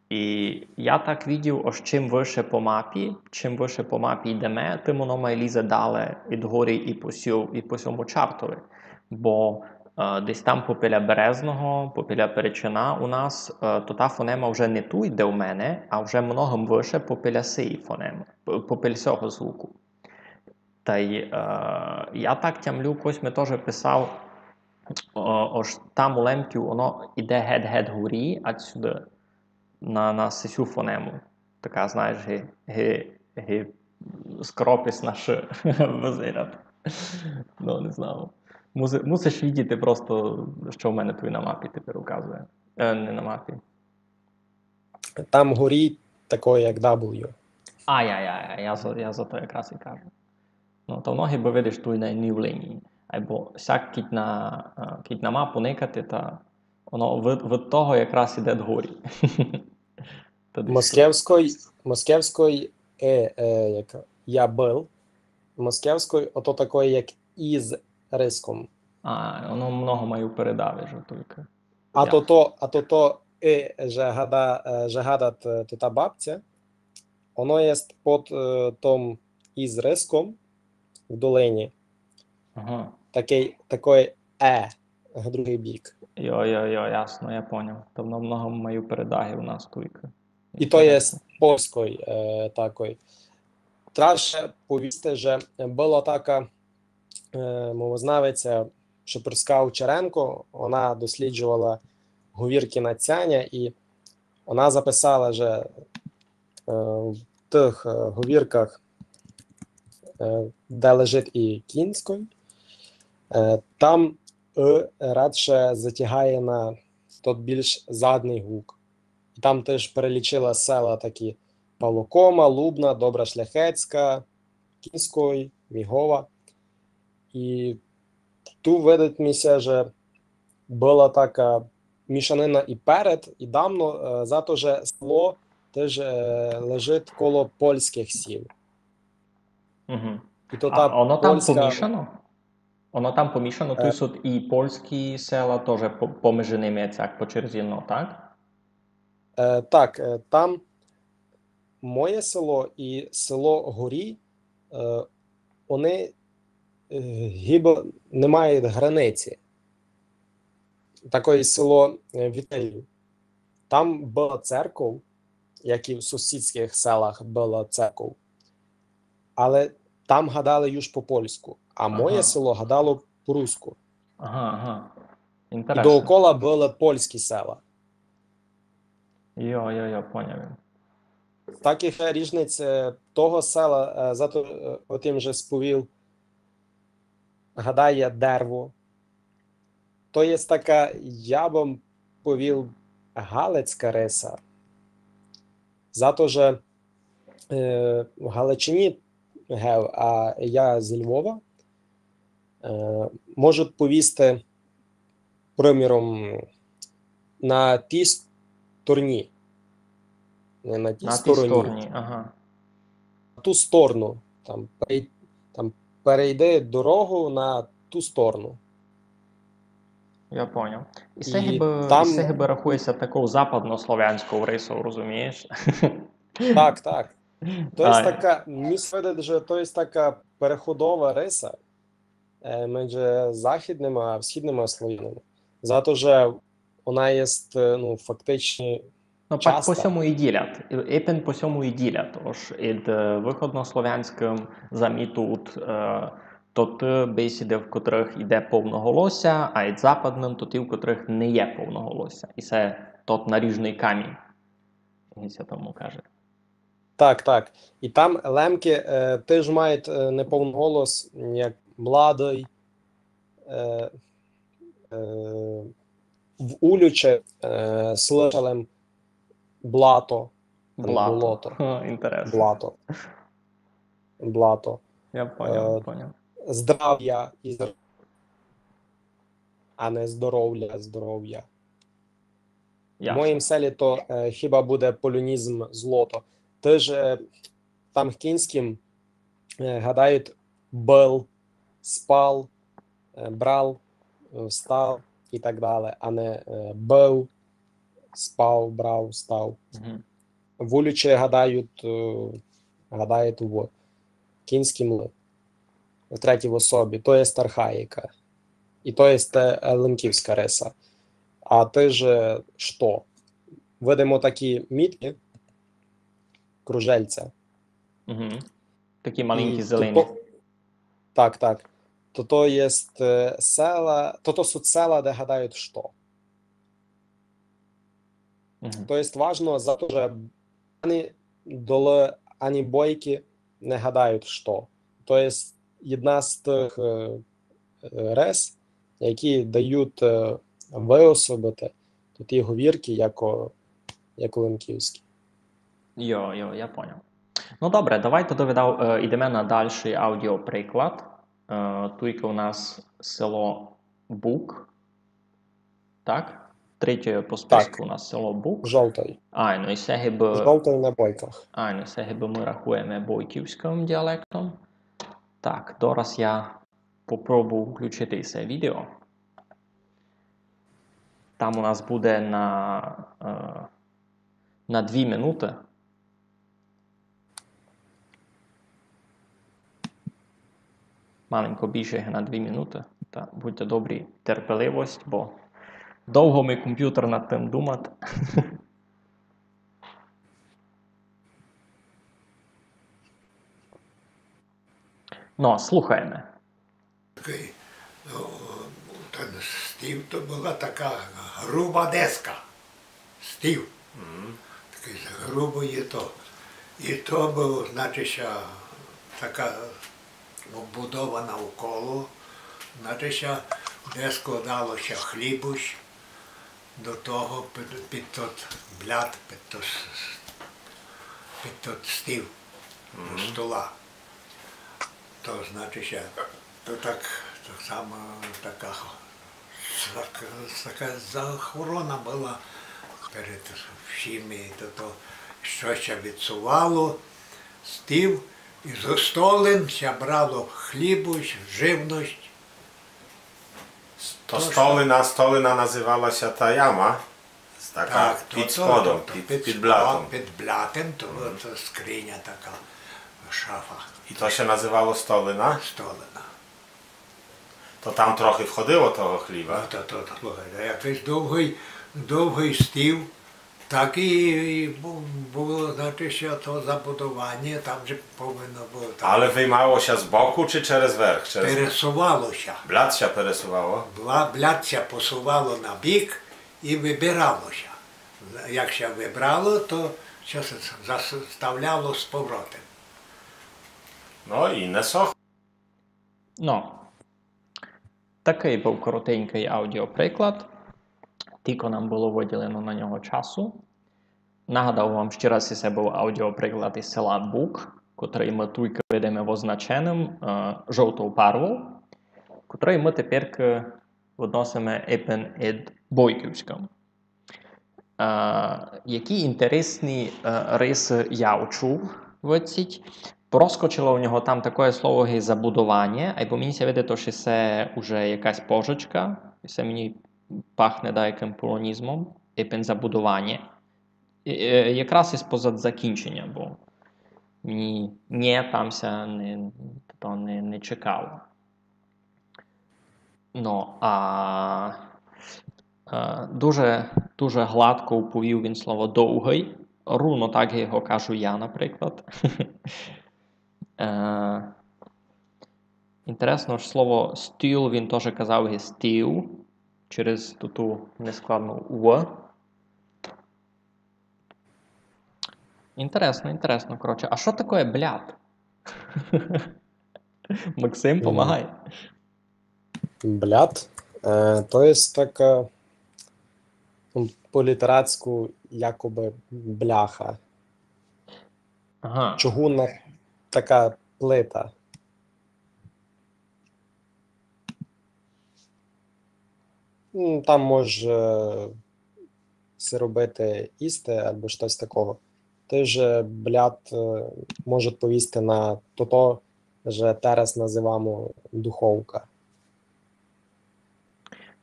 І я так видів, ож чим выше по мапі, чим выше по мапі йдеме, тым оно май лізе дале ид горі і по сю-, і по сьому чартови. Бо, е, десь там попіля Березного, попіля Перечина у нас, е, то та фонема вже не туй, де у мене, а вже многым выше попіля сеї фонемы, п-, попіля сього звуку. Тай, е, я так тямлю, кось ми тоже писав, о, ож там у Лемків оно іде гет-гет горі, а сюды, на, на сисю фонему. Така, знаєш, ги, ги, ги скропись на «ш» визират. Ну, не знаю. Муси-, мусиш видіти просто, што в мене туй на мапі тепер указує. Е, не на мапі. Там горі такой, як W. А, я, я, я, я за, я за то якраз і кажу. Ну, то многі, бо видиш, туй на, не в лінії. Айбо сяк кідь на, е, кідь на мапу никати, та воно від, від того якраз іде дгорі. Та десь Москевской, москевской «е», е, як «я был», Москевской, ото такой, як из риском. А, оно много май упереда, вижу, тілько. А то то, а то то, е, же гада-, е, же гадат, е, то та бабця, оно єст под, е, том из риском в долині. Ага. Такой, такой е, в другый бік. Йо, йо, йо, ясно, я поняв. То воно много май упереда у нас тілько. І то є польской, е, такой. Треба ще повісти, же была така, е, мовознавиця Шепурська-Овчаренко, она досліджовала говіркы на цяня, і она записала, же, е, в тых, е, говірках, е, де лежить і Кінськой, е, там «ы» радше затягає на тот більш задній гук. І там тыж перелічила села такі: Павлокома, Лубна, Добра Шляхецька, Кінськой, Мігова. І ту видить ми ся, же была така мішанина і перед, і давно, е, за то, же село тыж, е, лежить коло польськых сіл. Мгм. І то... А та оно там польська помішано? Оно там помішано, е, туй суть і польські села тоже по-, поміж ними, як по черзі, но, так? Е, так, е, там моє село і село Горі, е, они, е, гибы не мають границі. Такоє село, е, Вітелів. Там была церков, як і в сусідськых селах была церков. Але там гадали юж по польську, а моє село гадало по руську. Ага, ага. І інтересно. Доокола были польські села. Йо, йо, йо, поняв я. Так і ще ріжниць, е, того села, е, зато, е, о тым же сповів, гадає Дерво. То є така, я бы повів, галицька риса. Зато же, е, в Галичині, гев, а я зі Львова, е, можуть повісти, приміром, на тій стороні. Не на тій стороні. На тій стороні, ага. На ту сторону. Там, перей-, там, перейди дорогу на ту сторону. Я поняв. І се гибы, там і се гибы рахує ся таков западнославянськов рисов, розумієш? Так, так. То є така, ми ся видить, же то є така переходова риса, е, межи західныма а всхідныма славянами. Зато же она єст, е, ну, фактично... Ну, пак часта. По сьому і ділят. Епен по сьому і ділят. Ож ід, е, выходнославянськым замітут, е, тоты бесіды, в котрых іде повноголося, а ід западным тоты, в котрых не є повноголося. І се тот наріжный камінь, як ся тому каже. Так, так. І там лемкы, е, тыж мають, е, неповноголос, як младый, е, е, в Улюче, е, слышалем блато, а не болото. Ха, інтересно. Блато. Блато. Я поняв, е, поняв. Здравя, і зр-, а не здоровля, здоровя. Ясно. В моїм селі то, е, хіба буде полонізм злото. Тыж, е, там в Кінськім, е, гадають быв, спав, е, брав, е, встав і так далі, а не, е, быв, спав, брав, встав. Мгм. В Улюче гадають, е, гадають в Кінськім л, в третій особі. То є архаїка. І то є, е, лемківська риса. А тыж, е, што? Видимо такі міткы, кружельця. Мгм. Такі маленькі, зелені. То, так, так. То, то є, е, села, то, то суть села, де гадають што. Мгм. То є важно за то, же ані долы, ані бойкы не гадають што. То є єдна з тых, е, е, рис, які дають, е, виособити тоті говіркы, яко, яко лемківські. Йо, йо, я поняв. Ну, добре, давай тогды, видав, е, ідеме на дальшый аудіоприклад. Е, туйка у нас село Бук. Так? Третє по списку у нас село Бук. Жолтый. Айно, і се гибы... Жолтый на Бойках. Айно, і се гибы мы рахуєме бойківськым діалектом. Так, дораз я попробую включити се відео. Там у нас буде на, е, на дві минуты. Маленько більше як на дві минуты. Та будьте добрі, терпеливость, бо довго ми компютер над тым думати. Но, слухаєме. Такый, о, тот стів то была така груба деска. Стів. Такый з грубої то. І то было, значить, ся така оббудова навколо, значить, ся, де складалося хлібусь, до того під, під тот бляд, під тот, с- під тот стів, до стола. То значить, ся, то так, так само така, така, така захорона была перед всіми, то, то што ся відсувало, стів, і зо столин ся брало хлібусь, живность. То столина, столина называла ся та яма, така під сподом, під, під блятом. Під блятом, то была та скриня така, шафа. І то ся называло столина? Столина. То там трохи входило того хліба? Но, то, то, то, слухай, то якыйсь довгый, довгый стів, так і, і бу- было, значить, ся то забудованя, там же повинно было так. Але выймало ся з боку чи через верх? Через... Пересувало ся. Блят ся пересувало? Бла- блят ся посувало на бік і выбирало ся. Як ся выбрало, то ся с- заставляло з повротом. Но і не сохло. Но, такый быв коротенькый аудіоприклад. Тілько нам было выділено на нього часу. Нагадав вам ще раз, се быв аудіоприклад із села Бук, котрый мы туйка видиме означеным, е, жовтов парвов, котрый мы теперь односиме епен ид Бойківська. Е, які інтересні, е, рисы я учув в сїй? Проскочило у нього там такоє слово, як забудованя, айбо мені ся видить, што се уже якась пожичка, і се мені пахне даякым полонізмом, епен забудованя. Е, е, якраз із позад закінченя, бо мені нє там ся не, то не, не чекало. Но, а, е, дуже, дуже гладко уповів він слово довгый. Рувно так, як його кажу я, наприклад. Е, інтересно, ож слово стіл він тоже казав ги стів через ту, ту нескладну у. Інтересно, інтересно, коротше. А што такоє блят? Максим, помагай. Блят, е, то є така, ну, по-літерацьку якобы бляха. Ага. Чугунна така плита. М, Там може си робити їсти або штось такого. Тыж блят, е, може повісти на тото, же тераз называмо духовка.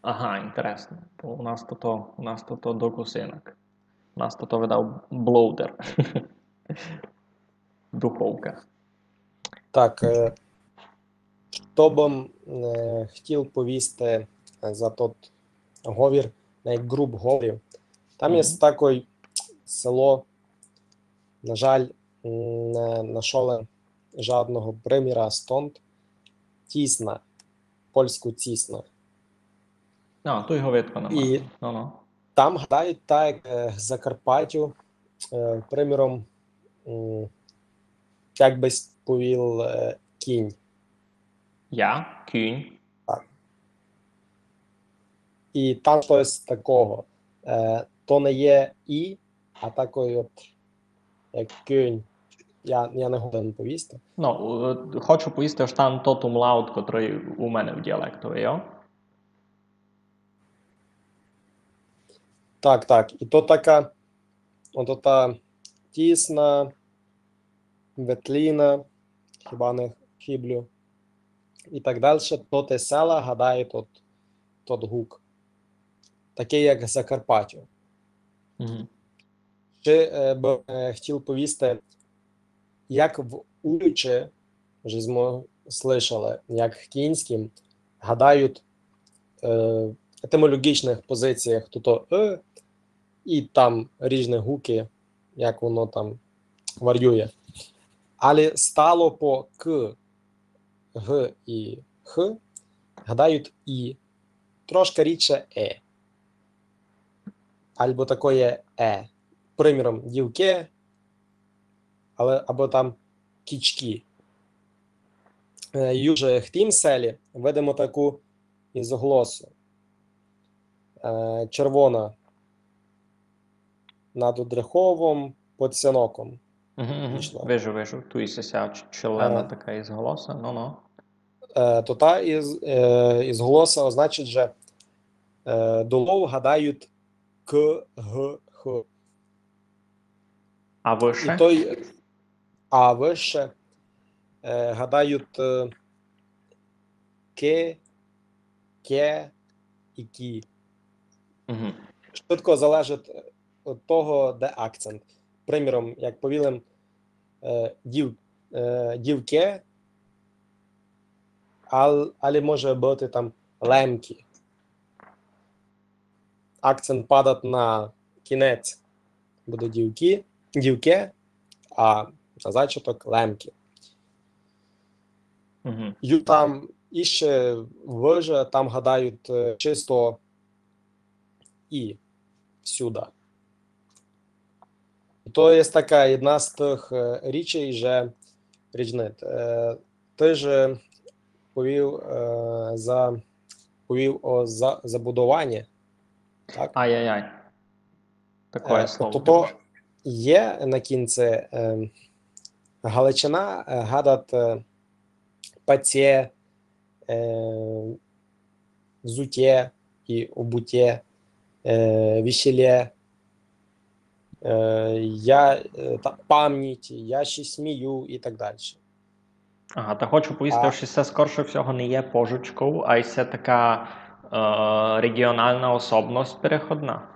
Ага, інтересно. Бо у нас тото, у нас тото докус инак. У нас тото видав блоудер. Духовка. Так, е, што бым, е, хотів повісти, е, за тот говір, най ґруп говір. Там є такоє село, на жаль, м, не нашов жадного приміра стонт. Тісна, польську Тісна. А, туй го видко на мапі. Ну, ну. Там гадають так, як, е, в Закарпатю, е, приміром, м, як бысь повів, е, кінь. Я? Кінь. Так. І там штось такого. Е, то не є і, а такоє от, як кінь. Я, я не годен повісти. Ну, е, хочу повісти, што там тот умлаут, котрый у мене в діалектови, йо? Так, так. І то така, ото та Тісна, Ветліна, хіба не хиблю. і так дальше, то те села гадають тот, тот гук. Таке, як Закарпаття. Мгм. Ще е, б е, хотів повісти, як в Уличі, вже смо слышали, як в Кінськім, гадають е, етимологічних позиціях то, то е, і там різні гуки, як воно там варіює. Але стало по к, г і х, гадають і, трошка рідше е. Або такоє е. Приміром, дівке, але, або там кічки. Е, юже в тім селі видимо таку ізоглосу. Е, червона над Одреховом, під Сяноком. Мгм, мгм. Пішла. Вижу, вижу. Ту і ся ч- челена Е. така ізголоса, ну-ну. Е, то та із, е, ізголоса означить, же е, долов гадають к, г, х. А выше? І той, а выше е, гадають е, ке, ке і кі. Мгм. Швидко залежить від того, де акцент. Приміром, як повіли, е, дів, е, дівке, ал, але може быти там лемкі. Акцент падать на кінець, буде дівкі, дівке, а на зачаток лемкі. Мгм. І там іще выже, там гадають е, чисто і всюда. То є така одна з тых е, річей, же різнить. Е, Ты же повів е, за повів о за, забудовані, так? Ай-яй-яй. Такоє Е, слово. Тобто то є на кінці е, Галичина е, гадат е, паце, е, взуте і обуте, е, весілє, е, я, е, та, память, я ще смію і так далі. Ага, та хочу повісти, А. Што се скорше всього не є пожичков, а й се така е, реґіонална особность переходна.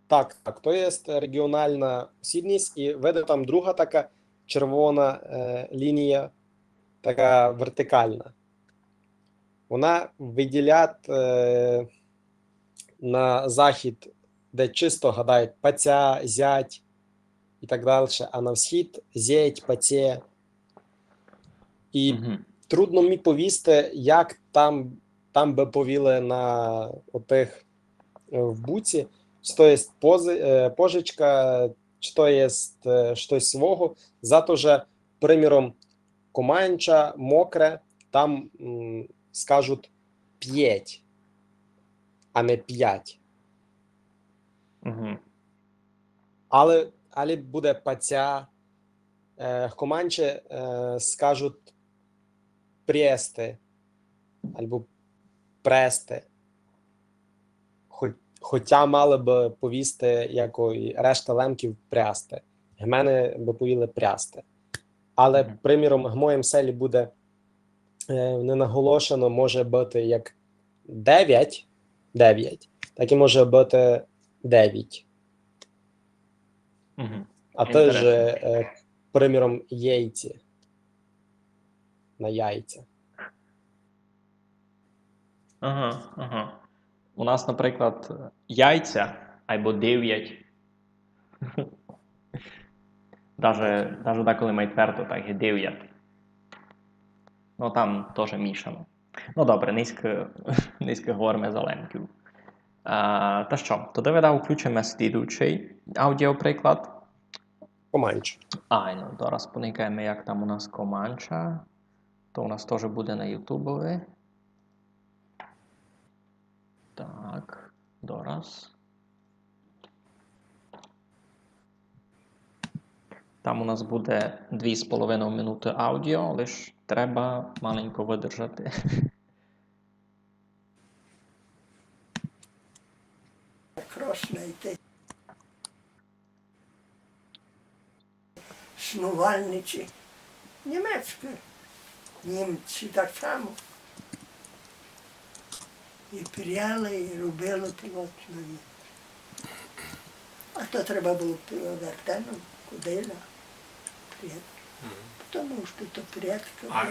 Так, так, то є реґіонална особность, і веде там друга така червона е, лінія, така вертикална. Вона виділяє е, на захід, де чисто гадають паця, зять і так далі, а на всхід зять, паце. І Мгм. трудно мені повісти, як там, там бы повіли на отих е, в буці, чи то є пози, е, пожичка, чи то є е, штось свого. Зато же, приміром, Команча, Мокре, там м, скажуть п'ять, а не пять. Мгм. Але, але буде паця. Е, в Команче е, скажуть престе або престе. Хо- Хотя мали бы повісти, як і решта лемків, прясте. В мене бы повіли прясте. Але, Мгм. приміром, в моєму селі буде е, не наголошено, може быти як девять, девять, так і може быти девять. Мгм. А теж, Інтересно. е, приміром, яйці. На яйця. Ага, ага. У нас, наприклад, яйця або девять. Даже, даже деколи май твердо так є девять. Ну, там тоже мішано. Ну, добре, нынька, нынька говориме за лемків. А, та што, тогды видав включиме слідуючый аудіоприклад. Команч. Айно, зараз поникаєме, як там у нас Команча. То у нас тоже буде на Ютубови. Так, дораз. Там у нас буде дві з половиною минуты аудіо, лиш треба маленько выдержати. Красне йти. Шнувальничі. Німецьке. Німці так само. І пряли, і робили полотно. А то треба было вертеном, кудиля. Пряти. Тому што то прядка. А,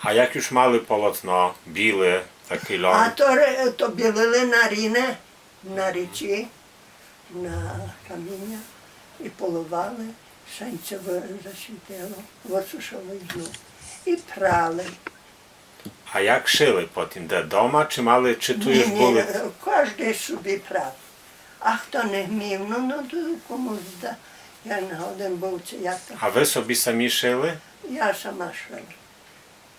а як уж мали полотно, біле, такый льон? А то, ре- то білили на ріне, на річі, на каміня і поливали, сонце ви- засвітило, высушили знов. І прали. А як шили потім? Де, дома чи мали, чи ту уж были? Ні, ні, кождый собі прав. А хто не вмів, ну, ну, то комусь да. Я на один быв, ци як то. А вы собі самі шили? Я сама шила.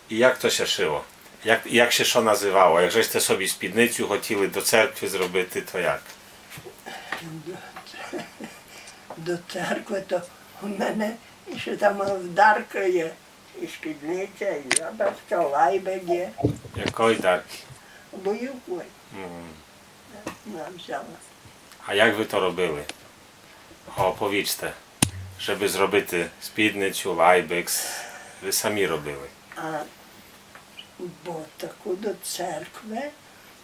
І як то ся шило? Як, як ся што называло? Як же сте собі спідницю хотіли до церкви зробити, то як? До церкви то у мене іщи там вдарка є. І спідниця, і запаска, лайбек є. Якої дарки? Бойової. Мгм. Вона взяла. А як вы то робили? Оповіджте, жебы зробити спідницю, лайбек, вы самі робили? А, бо таку до церкви,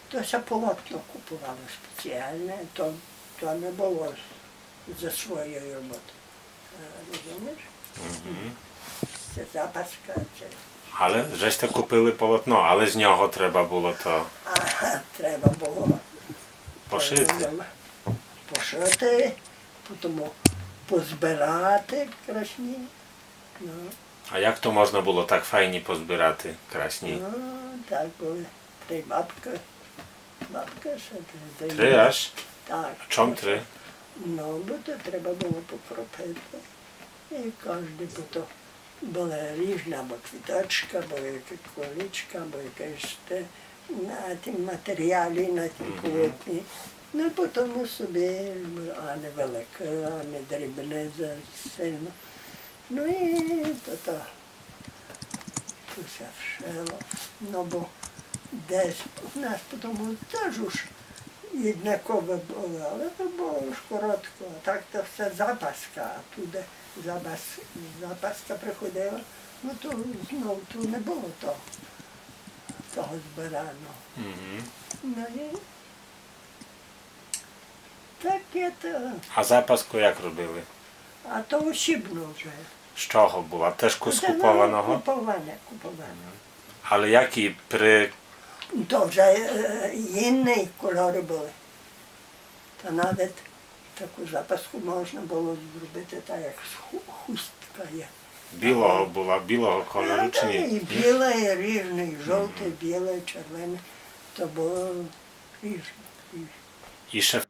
то ся полотно куповало спеціалне, то, то не было за своєї роботы. Е, розумієш? Мгм. Ци запаска, ци... Але же сте купили полотно, але з нього треба было то... Ага, треба было. Пошити. Треба было пошити, потім позбирати красні. Ну. А як то можна было так файні позбирати красні? Ну, так были. Три бабкы. Бабкы ще три. Три аж? Так. А чом три? Ну, бо то треба было покропити. І кождый, бо то была ріжна, або квіточка, або яке колечко, або якесь те, на тім матеріалі, на тім полотні. Ну, і потім собі, а не велике, а не дрібне за сильно. Ну, і то, то. То ся вшило. Ну, бо десь у нас потому теж уж єднакове было, але то было уж коротко. А так то всьо запаска, а туды запас-, запаска приходила, ну, то знов ту не было того, того збирано. Мгм. Ну, і таке то. А запаску як робили? А то осібно вже. З чого была? Теж ку-, з купованого? Куповане, куповане. Але які при... То вже, е, єдні кольоры были. Та навіть таку запаску можна было зробити так, як з ху-, хустка є. Білого была, білого кольору чи ні? І біле, і ріжне, і жовте, і біле, і червене. То было ріжне, ріжне. І ще...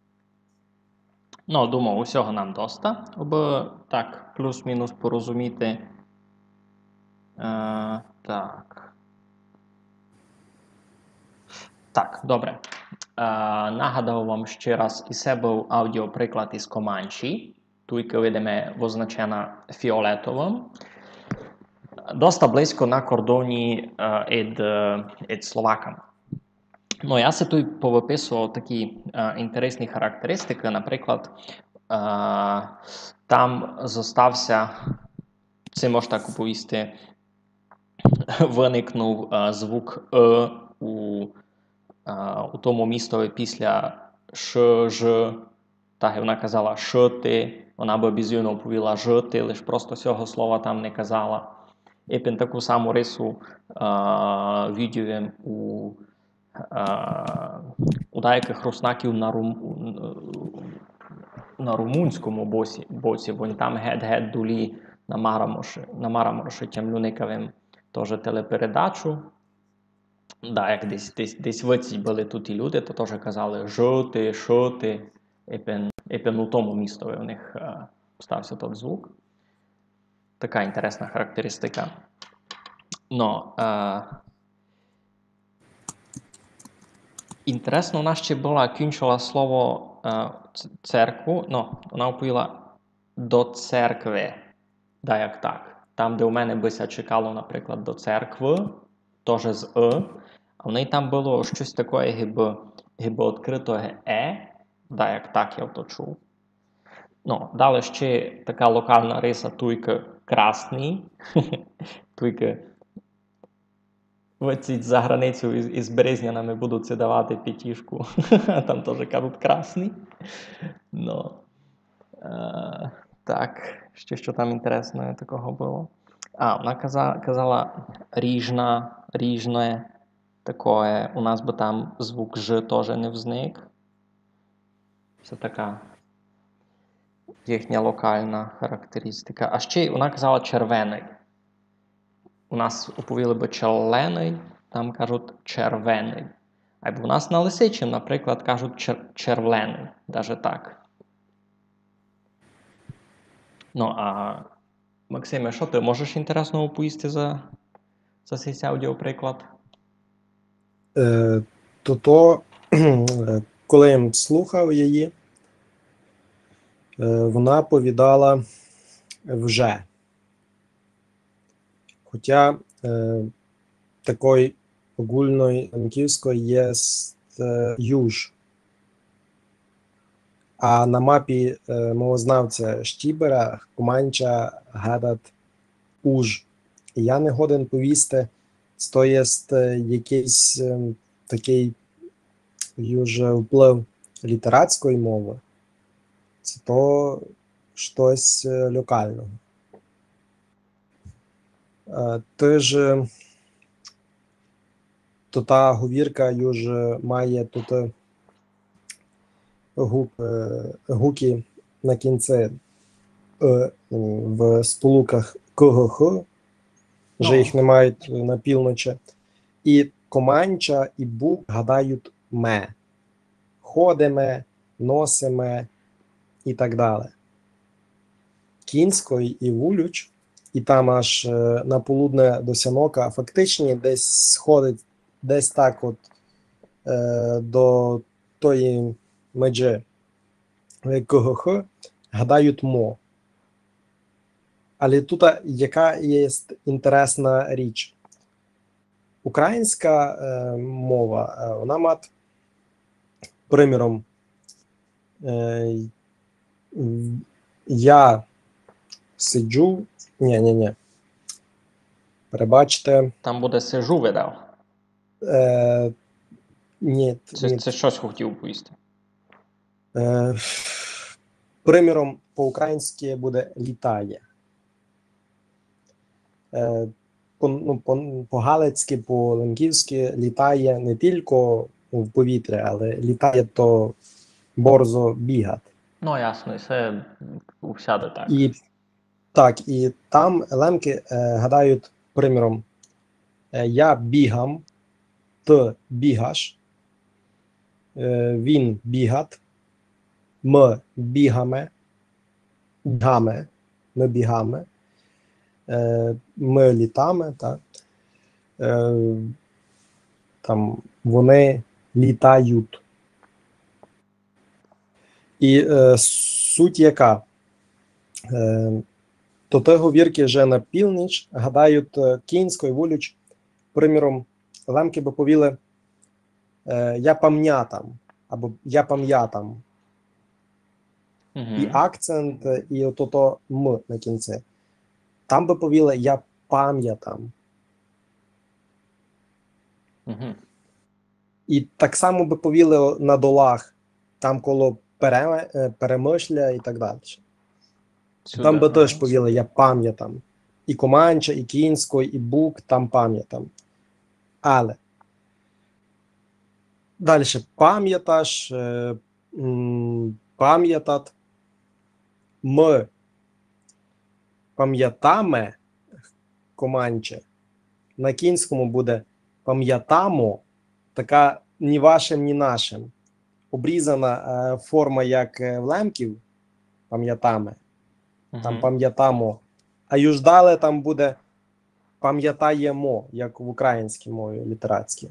Ну, думаю, усього нам доста, абы так плюс-мінус порозуміти. Е, так. Так, добре. Е, нагадав вам ще раз, исе быв аудіоприклад из Команчі. Туйка видиме означена фіолетовым. Доста близько на кордоні, е, ид, е, ид словаками. Ну, я си туй повыписовав такі, е, інтересні характеристикы. Наприклад, е, там зостав ся, ци мож так оповісти, выникнув, е, звук «ы» у, е, у тому містови після «ш», «ж», так як вона казала «шыти», вона бы обізывно оповіла «жыти», лиш просто сього слова там не казала. Епен таку саму рису, е, видїв им у, е, у даякых руснаків на рум-, на румунському босі-, боці, бо они там гет-гет долї на Марамороші, на Марамороші, тямлю, никав им тоже телепередачу. Да, як десь, десь, десь выцідь были туй і люди, то тоже казали «жыти», «шыти», епен, епен у тому містови у них, е, став ся тот звук. Така інтересна характеристика. Но, е, інтересно, вона ще была, кінчила слово, е, ц-, церкву, но, вона оповіла «до церкви», даяк так. Там, де у мене бы ся чекало, наприклад, «до церквы», тоже з «ы», а в неї там было штось такоє, гибы, гибы одкрыто «е», даяк так я то чув. Ну, далі ще така локална риса, туйка красный, туйка Выйдуть за границю із, із березнянами, будуть си давати пятішку. Там тоже кажуть красный. Но. Е, так, ще што там інтересного такого было? А, она каза-, казала ріжна, ріжне, такоє. У нас бы там звук ж тоже не взник. Се така їхня локална характеристика. А ще й она казала червеный. У нас уповіли бы челленый, там кажуть червеный. Айбо у нас на Лисичі, наприклад, кажуть чер-, червленый, даже так. Ну, а, Максиме, што ты можеш інтересного оповісти за, за сей аудіоприклад? Е, то, то, е, коли я слухав її, е, вона повідала вже. Хоча, е, такой огульной лемківской єст, е, юж. А на мапі, е, мовознавця Штібера Команча гадат уж. Я не годен повісти, ци то єст, е, якыйсь, е, такый юж вплыв літерацькой мовы, ци то штось, е, локалного. Е, тыж, е, то та говірка юж, е, має туй, е, гук, е, гукы на кінци, е, в сполуках к, г, х, вже їх не мають на півночи. І Команча, і Бук гадають ме. Ходиме, носиме і так далі. Кінськой і Вулюч, і там аж, е, на полудне до Сянока, фактично десь сходить, десь так от, е, до тої межи, е, к, г, х, гадають мо. Але туй яка є інтересна річ. Українська, е, мова, е, вона мат, приміром, е, в-, я сиджу, ні, ні, ні. Перебачте. Там буде сижу, видав. Е, ні, Це, ні. Це штось хотів повісти. Е, приміром, по-українськи буде літає. Е, по, ну, по, по-галицьки, по-лемківськи літає не тілько в повітрі, але літає то борзо бігать. Ну, ясно, і се усяде так. І так, і там лемки, е, гадають, приміром, е, я бігам, ты бігаш, е, він бігат, мы бігаме, бігаме, мы бігаме, е, мы літаме, так? Е, там вони літають. І, е, суть яка? Е, то те говірки, же на північ гадають, е, Кінськой, Вулюч, приміром, лемки бы повіли, е, я памнятам, або я памятам. Мгм. І акцент, е, і ото то м на кінці. Там бы повіли я памятам. Мгм. І так само бы повіли на долах, там коло Пере-, е, Перемышля і так далі. Сюди, Там бы ага. Теж повіли я памятам. І Команча, і Кінськой, і Бук, там памятам. Але далі памяташ, е, м, памятат. Мы памятаме, Команче. На Кінському буде памятамо, така ні вашим, ні нашим. Обрізана, е, форма, як, е, в лемків, памятаме. Там Мгм. Памятамо. А юж дале там буде памятаємо, як в українській мові літерацькій.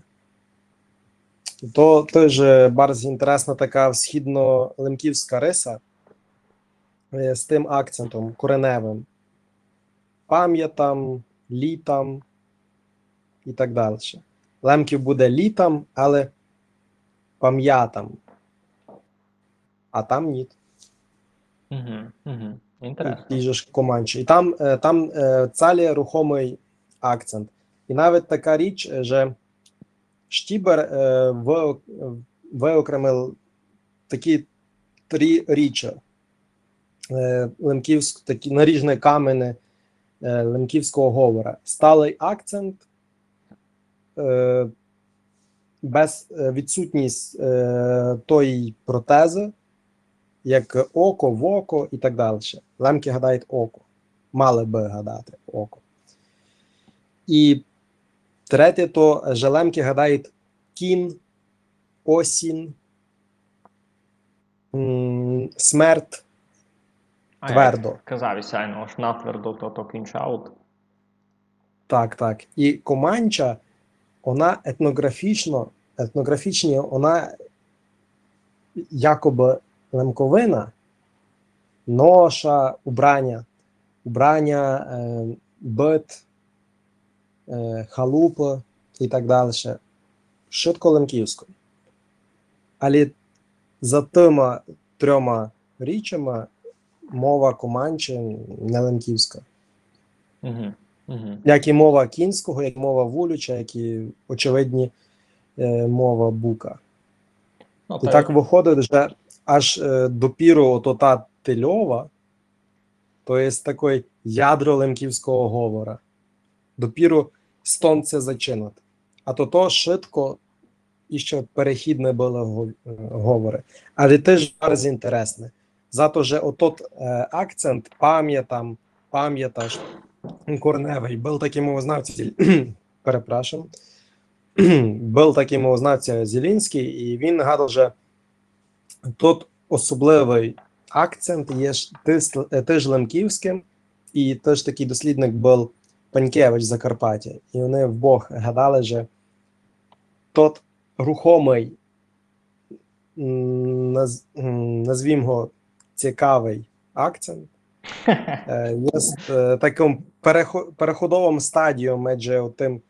То теж, е, барз інтересна така східно-лемківська риса, е, з тым акцентом кореневым. Памятам, літам і так далі. Лемків буде літам, але памятам. А там ні. Мгм, мгм. І Інтересно. ті же ж Команчі. І там, е, там, е, цалі рухомый акцент. І навіть така річ, же Штібер е, выок- выокремив такі три річі е, лемківськ, такі наріжні камені е, лемківського говора. Сталий акцент, е, без е, відсутність е, тої протези, як око, воко і так далі. Лемки гадають око. Мали би гадати око. І третє то, же лемки гадають кін, осін, м, смерть А, твердо. Як казав Ісяйно, ож натвердо то, то кінчаут. Так, так. І Команча, вона етнографічно, етнографічні, вона якоби лемковина, ноша, убраня, убраня, е, быт, е, халупы і так далі. Шытко лемківсько. Але за тыма трьома річами мова Команчі не лемківська. Угу. Угу. Як і мова Кінського, як і мова Вулюча, як і, очевидні, е, мова Бука. Ну, І так выходить, же аж е, допіру ото та Тылёва, то є такой ядро лемківського говора. Допіру стон се зачинат. А то то шытко іщи перехідне было го- е, говоре. Але теж барз інтересне. Зато же отот е, акцент памятам, памяташ, корневый, был такый мовознавця, Зель- перепрошую, был такый мовознавця Зелінськый, і він гадав, же тот особливый акцент є ж тис- е, теж лемківськым, і теж такый дослідник был Панькевич з Закарпаття. І вони вдвох гадали, же тот рухомый, м, наз- м, назвім го, цікавый акцент е, є е, такым перехо- переходовым стадієм межи тым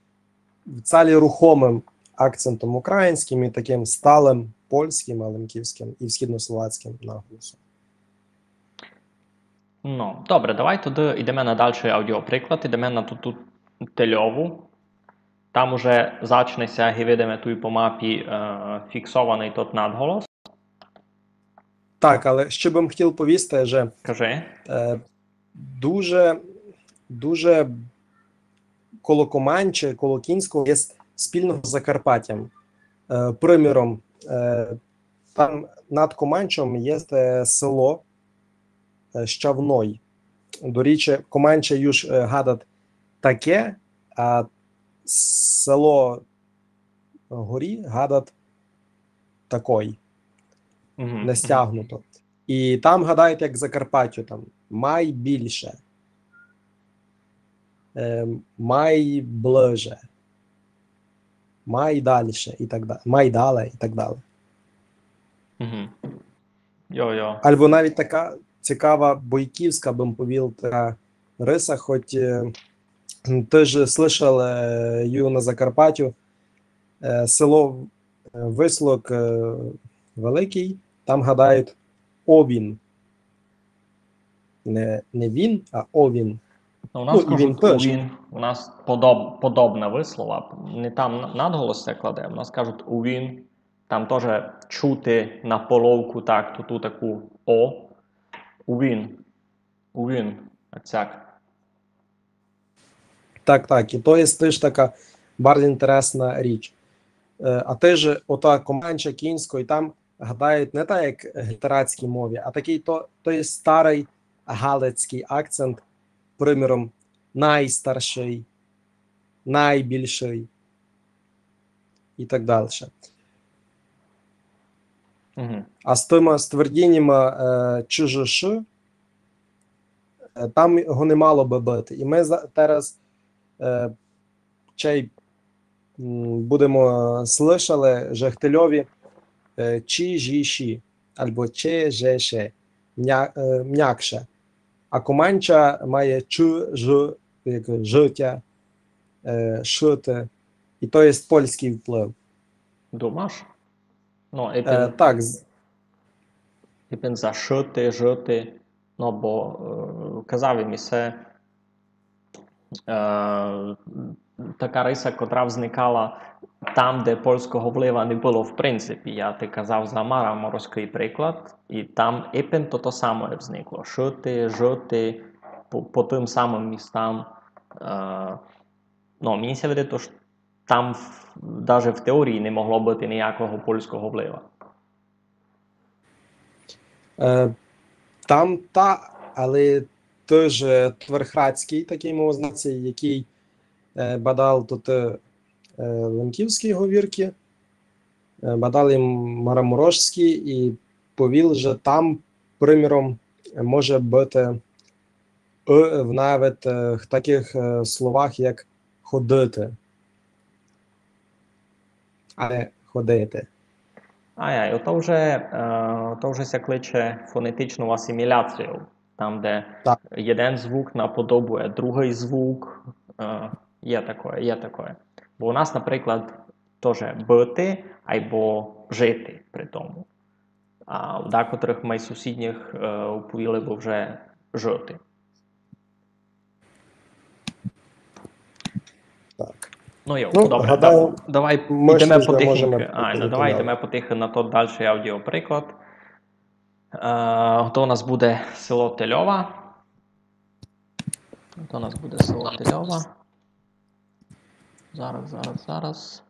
в цілі рухомым акцентом українськым і такым сталым польськым, а лемківськым і східнословацькым наголосом. Ну, добре, давай тогды йдеме на дальшый аудіоприклад, йдеме на ту, ту Тылёву. Там уже зачне ся, ги видиме туй по мапі, е, фіксованый тот надголос. Так, але ще бым хотів повісти, же Кажи. е, дуже, дуже коло Команчі, коло Кінського є спільного з Закарпаттям. Е, приміром, е, там над Команчом є е, село е, Щавной. До речі, Команча юж е, гадат таке, а село горі гадат такой, Угу. не стягнуто. І там гадають, як Закарпаттю, там май більше, е, май ближе, май дальше і так далі, май дале і так далі. Угу. Йо-йо. Або навіть така цікава бойківська, бым повів, така риса, хоть е, ты ж слышав е, ю на Закарпаттю, е, село е, Вислок е, Великий, там гадають овін. Не, не він, а овін. Ну, у нас Ну, і він кажуть теж. Увін, у нас подоб, подобна вислова. Не там на- надголос ся кладе, у нас кажуть увін, там тоже чути на половку так, ту, ту таку о. Увін. Увін. Оцяк. Так, так. І то є теж така дуже інтересна річ. Е, а теж ота Команча, Кінсько, і там гадають не так, як в літерацькій мові, а такий то, то є старий галицький акцент, приміром, найстарший, найбільший і так далі. Угу. А з тыма ствердінями е, ч, ж, ш, е, там його не мало бы быти. І мы за, тераз е, чей м, будемо слышали, же в Тыльові е, ч, ж, щ, або ч, ж, щ, мя, е, мякше. А Команча має ч, ж, як жытя, е, шыти. І то є польськый вплив. Думаш? Ну, Е, так, з- Ипен за шыти, жыти. Ну, бо е, казав им исе, е, така риса, котра взникала там, де польского влива не было в принципі. Я ти казав за Мараморськый приклад, і там ипен то, то саме взникло. Шыти, жыти, по, по тым самым містам. Е, ну, мені ся видить, ож там в, даже в теорії не могло быти ниякого польского влива. Е, там та, але тыж, е, Тверхрацькый, такый мовознавець, якый, е, бадав туй, е, лемківскы говіркы, е, бадав і мараморожскы, і повіл, же там, приміром, може быти ы в навет, е, в такых, е, словах, як ходити, а не ходити. Ай-ай, ото вже, е, то вже ся кличе фонетичну асиміляцію, там, де Так. Єден звук наподобує другый звук. Е, є такоє, є такоє. Бо у нас, наприклад, тоже быти, айбо жити при тому. А в декотрых май сусідніх, е, уповіли бы вже жыти. Так. Ну, йо, Ну, добре, гадаю, дав-, давай мы йдеме ще можеме потихеньку. А, ну, давай йдеме потихеньку на тот дальшый аудіоприклад. Е, то у нас буде село Тельова. То у нас буде село Тельова. Зараз, зараз, зараз.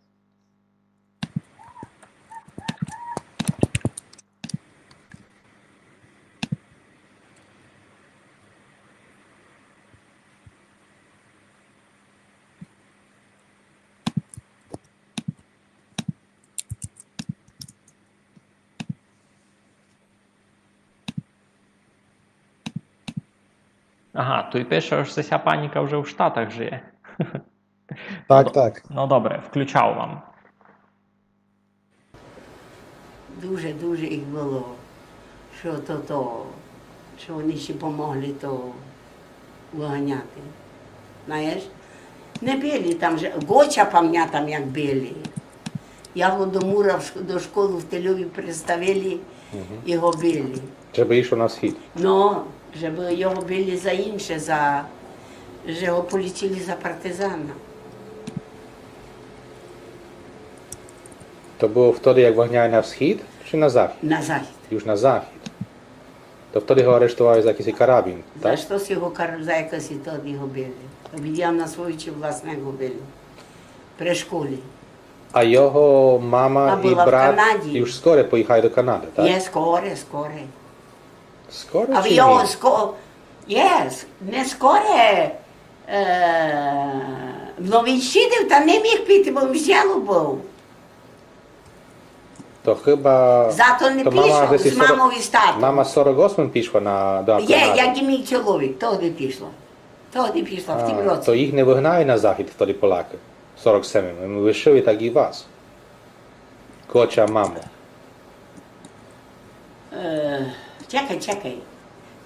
Ага, туй пише, ож ся паніка вже в Штатах жиє. Так, так. Ну, добре, включав вам. Дуже, дуже їх было, што то, то, што они ще помогли то выганяти. Знаєш? Не били там же. Гоча памнятам, як били. Його до мура в шк-, до школы в Тельові приставили, його били. Жебы ішов на схід. Но, жебы його били за інше, за, же го полічили за партизана. То было втоді, як выганяли на схід чи на захід? На захід. Юж на захід. То втоді го арештовали за якыйсь карабін, За так? што си го кар-, за якысь тоді го били. Виділа на свої очі власне го били. При школі. А його мама А і была в брат Канаді. Юж скоре поїхали до Канады, так? Є, скоре, скоре. Скоре А в чи його ні? ско-, є, не скоре, е, но він сидів та не міг піти, бо він в ділу быв. То хыба... Зато не то мама пішов десь з сорок мамов і з татом. Мама сорок осмым пішла на, до Є, Канады. Як і мій чоловік, тоді пішла. Тоді пішла, в тім А, році. то їх не выгнали на захід тоді поляки, сорок семым. Лишили так і вас. Коча, мамо. Е, чекай, чекай.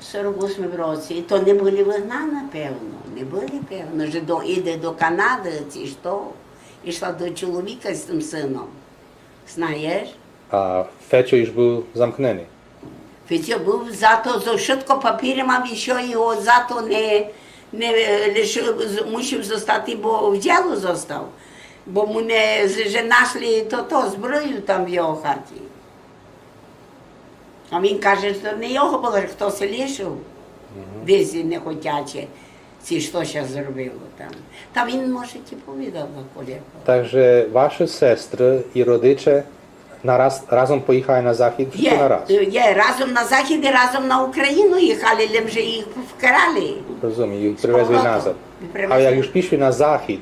В сорок осмым році. І то не были выгнаны, певно. Не были, певно, же до, іде до Канады, чи што. Ішла до чоловіка з тым сыном. Знаєш? А Фечо юж быв замкненый. Фечо быв за то, за вшытко папіры мав, і што його за то не, не, е, лишив, з-, мусив зостати, бо в ділу зостав. Бо му не, з-, же нашли то, то зброю там в його хаті. А він каже, што не його было, хто ся лишив. Десь нехотяче, ци што ся зробило там. Та він, може, ті повідав на колего. Так же вашы сестры і родиче нараз, разом поїхали на захід, всі Є, нараз? Є, разом на захід і разом на Україну їхали, лем же їх вкрали. Розумію, їх привезли Павло, назад. привезли. А як юж пішли на захід,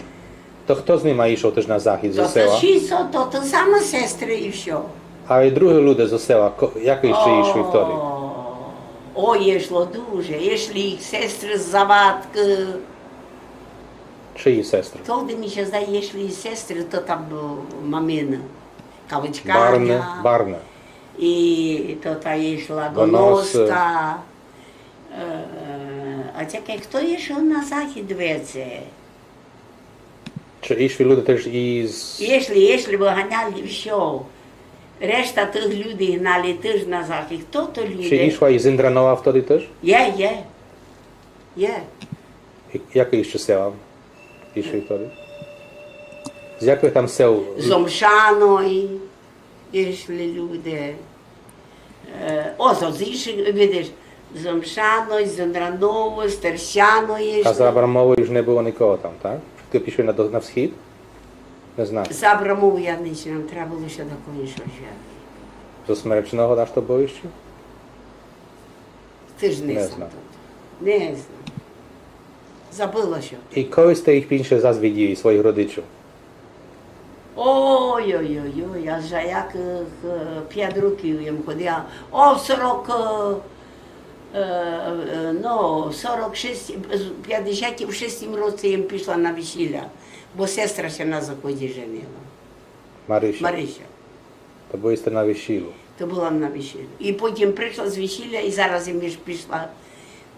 то хто з нима ішов тыж на захід зо То, села? то, то, то саме сестры і всьо. А і другі люди зо села, ко-, як іщи ішли втоді? О, о, ішло дуже. Ішли їх сестры з Завадкы. Чиї сестры? Тоді ми ся здає, ішли сестры, то там, о, мамина. Барна, Кавичкарня. Барна. І то та ішла Гонос, Гоноска. Е, а чекай, хто ішов на захід веце? Чи ішли люди тыж із... Ішли, ішли, выганяли всьо. Решта тых людей гнали тыж на захід. Хто то люди? Чи ішла із Індранова втоді тыж? Є, є. Є. І-, як іщи села ішли втоді? З якых там сел? З Омшаной ішли люди. Е, о, з іншых, видиш, з Омшаной, з Ондранову, з Терсяної. А з Абрамову уж не было никого там, так? Вшыткы пішли на, до-, на всхід? Не знаю. З Абрамову я не знам, треба было іщи до кого іншого жыти. Зо Смеречного дашто было іщи? Тыж не знам. Не знам. Забыла ся. І коли сте їх пірше зас виділи, своїх родичів? Ой-ой-ой, аж як, е, е, пять років єм ходила. О, в сорок, е, е, е, ну, в сорок шестім, в пятдесят шестім році єм пішла на весіля, бо сестра ся на заході женила. Марися. Марися. То были сте на весілю? То была на весілю. І потім пришла з весіля, і зараз єм іщи пішла,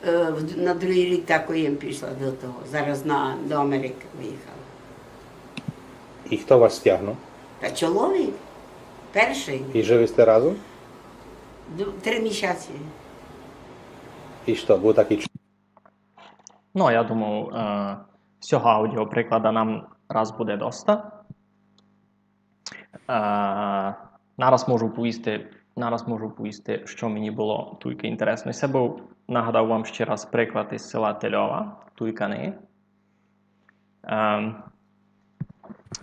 е, в, на другый рік такой єм пішла до того. Зараз на, до Америкы выїхала. І хто вас стягнув? Та чоловік. Першый. І жыли сте разом? Д-, три місяці. І што, быв такый ч- Ну, я думав, е, сього аудіоприклада нам раз буде доста. Е, нараз можу повісти, нараз можу повісти, што мені было туйка інтересно. І се быв, нагадав вам іщи раз приклад із села Тельова, туйкани. Е,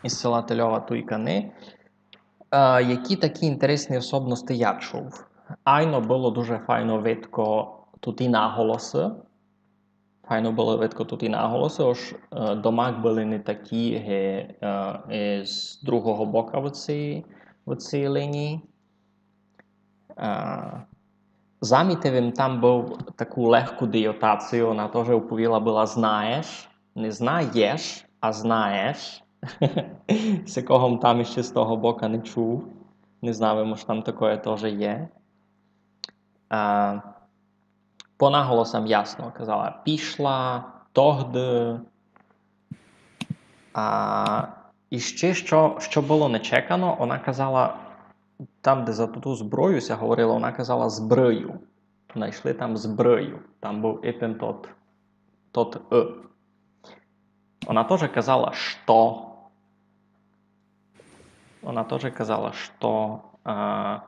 із села Тельова, туйкани. Е, які такі інтересні особности я чув? Айно было дуже файно видко туй і наголосы. Файно было видко туй і наголосы, ож, е, домак были не такі, ге, е, е, з другого бока в цій, в цій лінії. Е, замітив им там быв таку легку діотацію, она тоже уповіла была «знаєш», не «знаєш», а «знаєш». Сякого м там іщи з того бока не чув. Не знав им, ож там такоє тоже є. Е, по наголосам ясно казала «пішла», «тогды». А, і іщи што, што было нечекано, она казала, там, де за ту, ту зброю ся говорило, она казала «збрыю». Найшли там «збрыю». Там быв ипен тот, тот «ы». Она тоже казала «што». Она тоже казала, што, е,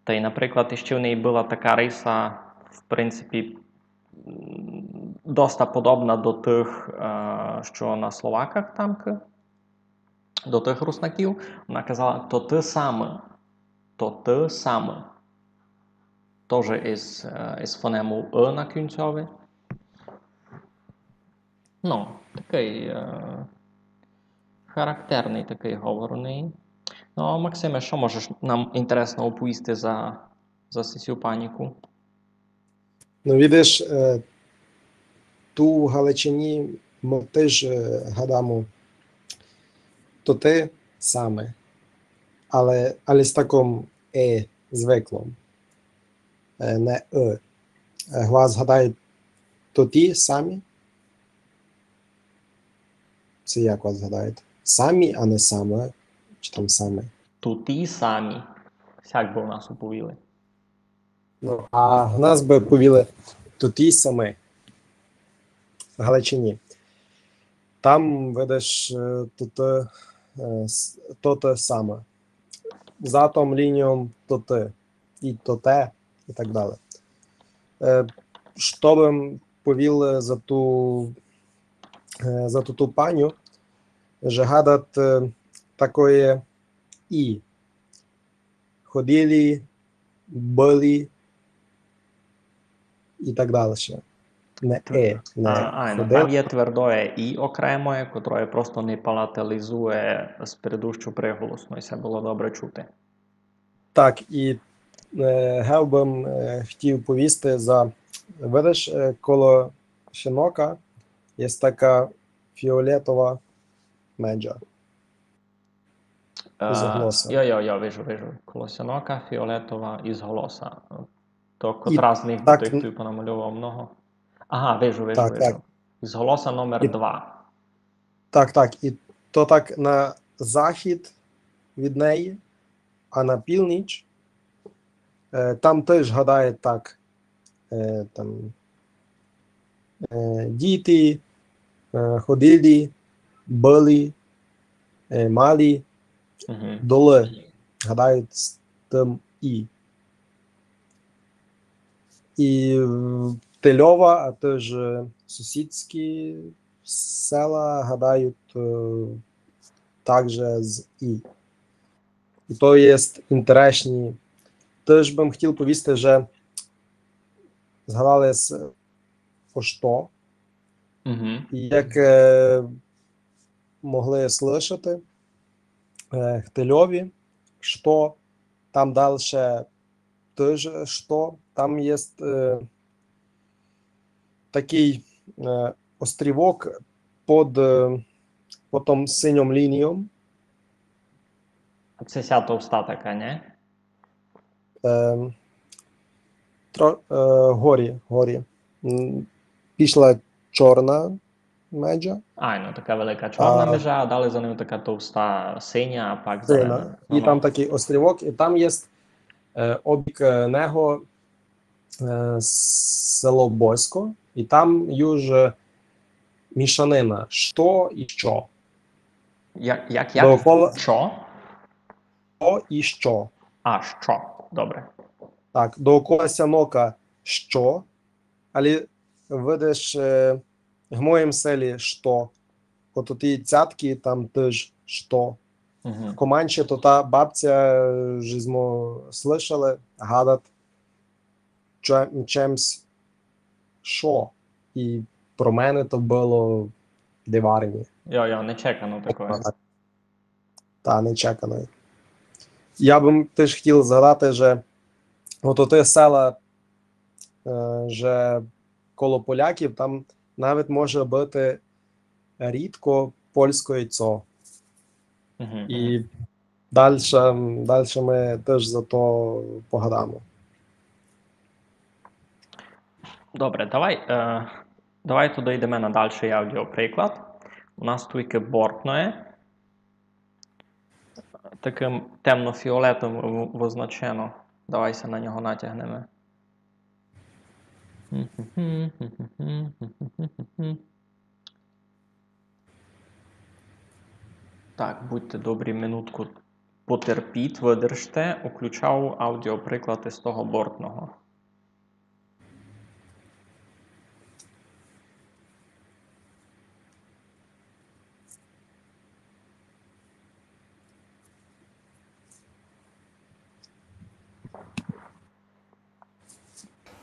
тай, наприклад, іщи в неї была така риса, в принципі, м, доста подобна до тых, е, што на Словаках тамкы, до тых руснаків. Она казала: «То ты самый, то ты самый». Тоже із, е, із фонему «ы» на кінцьови. Ну, такый, е, характерный такый говор у неї. Ну, а, Максиме, што можеш нам інтересного оповісти за, за сесю паніку? Ну, видиш, е, ту в Галичині мы тыж, е, гадаме то те саме, але, але з такым «е» звыклым. Е, не «ы». Е, у вас гадають то ті самі? Се як у вас гадають? Самі, а не саме? Чи там саме? То ті самі. Сяк бы у нас уповіли. Ну, а у нас бы повіли то ті самі. В Галичині. Там, видиш, е, то те, е, с-, то те саме. За том лінієм то те. І то те, і так далі. Е, што бы м повіл, е, за ту, е, за ту, ту паню, же гадат, е, такоє «і». Ходили, были і так далі. Не «е», не... А, айно, ходили. Там є твердоє «і» окремоє, котроє просто не палаталізує з предыдущу приголосну, і се было добре чути. Так, і, е, гев бы м, е, хотів повісти за, видиш, е, коло Сянока є така фіолетова меджа. Е, із голоса. Йо, йо, йо, вижу, вижу. Коло Сянока фіолетова із голоса. То котра з них, бо так, тых туй понамальовав много. Ага, вижу, вижу, вижу. Так, так. Із голоса номер два. Так, так. І то так на захід від неї, а на північ, е, там тыж гадають так, е, там, е, діти, е, ходили, были, е, малі, долы гадают з тым і. І, е, Тылёва, а тыж, е, сусідскы села гадают, е, также з і. І то єст інтересні. Тыж бым хотів повісти, же згадали с-, о што. І як, е, могли слышати, е, в Тылёві, што там дальше тыж што, там єст, е, такый, е, острівок под, е, потом синьом лінієм. Се ся товста така, нє? Е, тро-, е, горі, горі. М, пішла чорна межа. Айно, така велика чорна межа, а далі за ним така товста синя, а пак зелена. Синя. І там такый острівок, і там єст, е, обік, е, него, е, село Босько, і там юж, е, мішанина, што і што. Як, як, як? Доокола... Што? Што і што. А, што. Добре. Так, доокола сянока што, але видиш, е, в моїм селі што. От оті цяткы там тыж што. В Команчі то та бабця, е, же смо слышали, гадат, че-, чемсь што. І про мене то было диварні. Йо, йо, нечекано такоє. Та нечекано. Я бым тыж хотів згадати, же от оті села, е, же коло поляків, там навіть може быти рідко польскоє цо. І дальше, дальше мы тыж за то погадамо. Добре, давай, е, давай тогды йдеме на дальшый аудіоприклад. У нас туйкы Бортноє. Такым темно-фіолетовым в-, вызначено. Давай ся на нього натягнеме. Так, будьте добрі, минутку потерпіть, выдержте. Уключав аудіоприклад из того Бортного.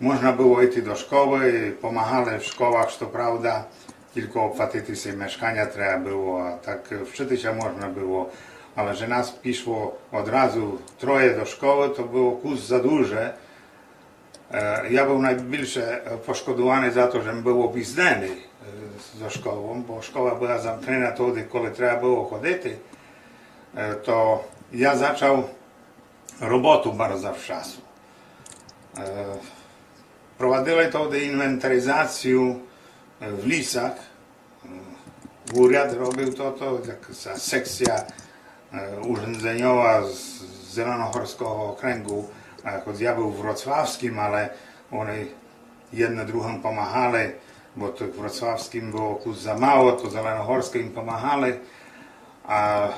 Можна было йти до школы, помагали в школах, што правда, тілько оплатити си мешканя треба было, а так вчыти ся можна было. Але же нас пішло одразу троє до школы, то было кус за дуже. Е, я был найбільше пошкодуваный за то, же м был обізденый, е, зо школом, бо школа была замкнена тогды, коли треба было ходити. Е, то я зачав роботу барз завчасу. Е, провадили тогды інвентаризацію, е, в лісах. Уряд робив тото, так ся секція, е, уржендзеньова з Зеленогорского окренгу, е, хоц я был в Вроцлавскім, але они єдне другым помагали, бо то в Вроцлавскім было кус замало, то Зеленогорске їм помагали. А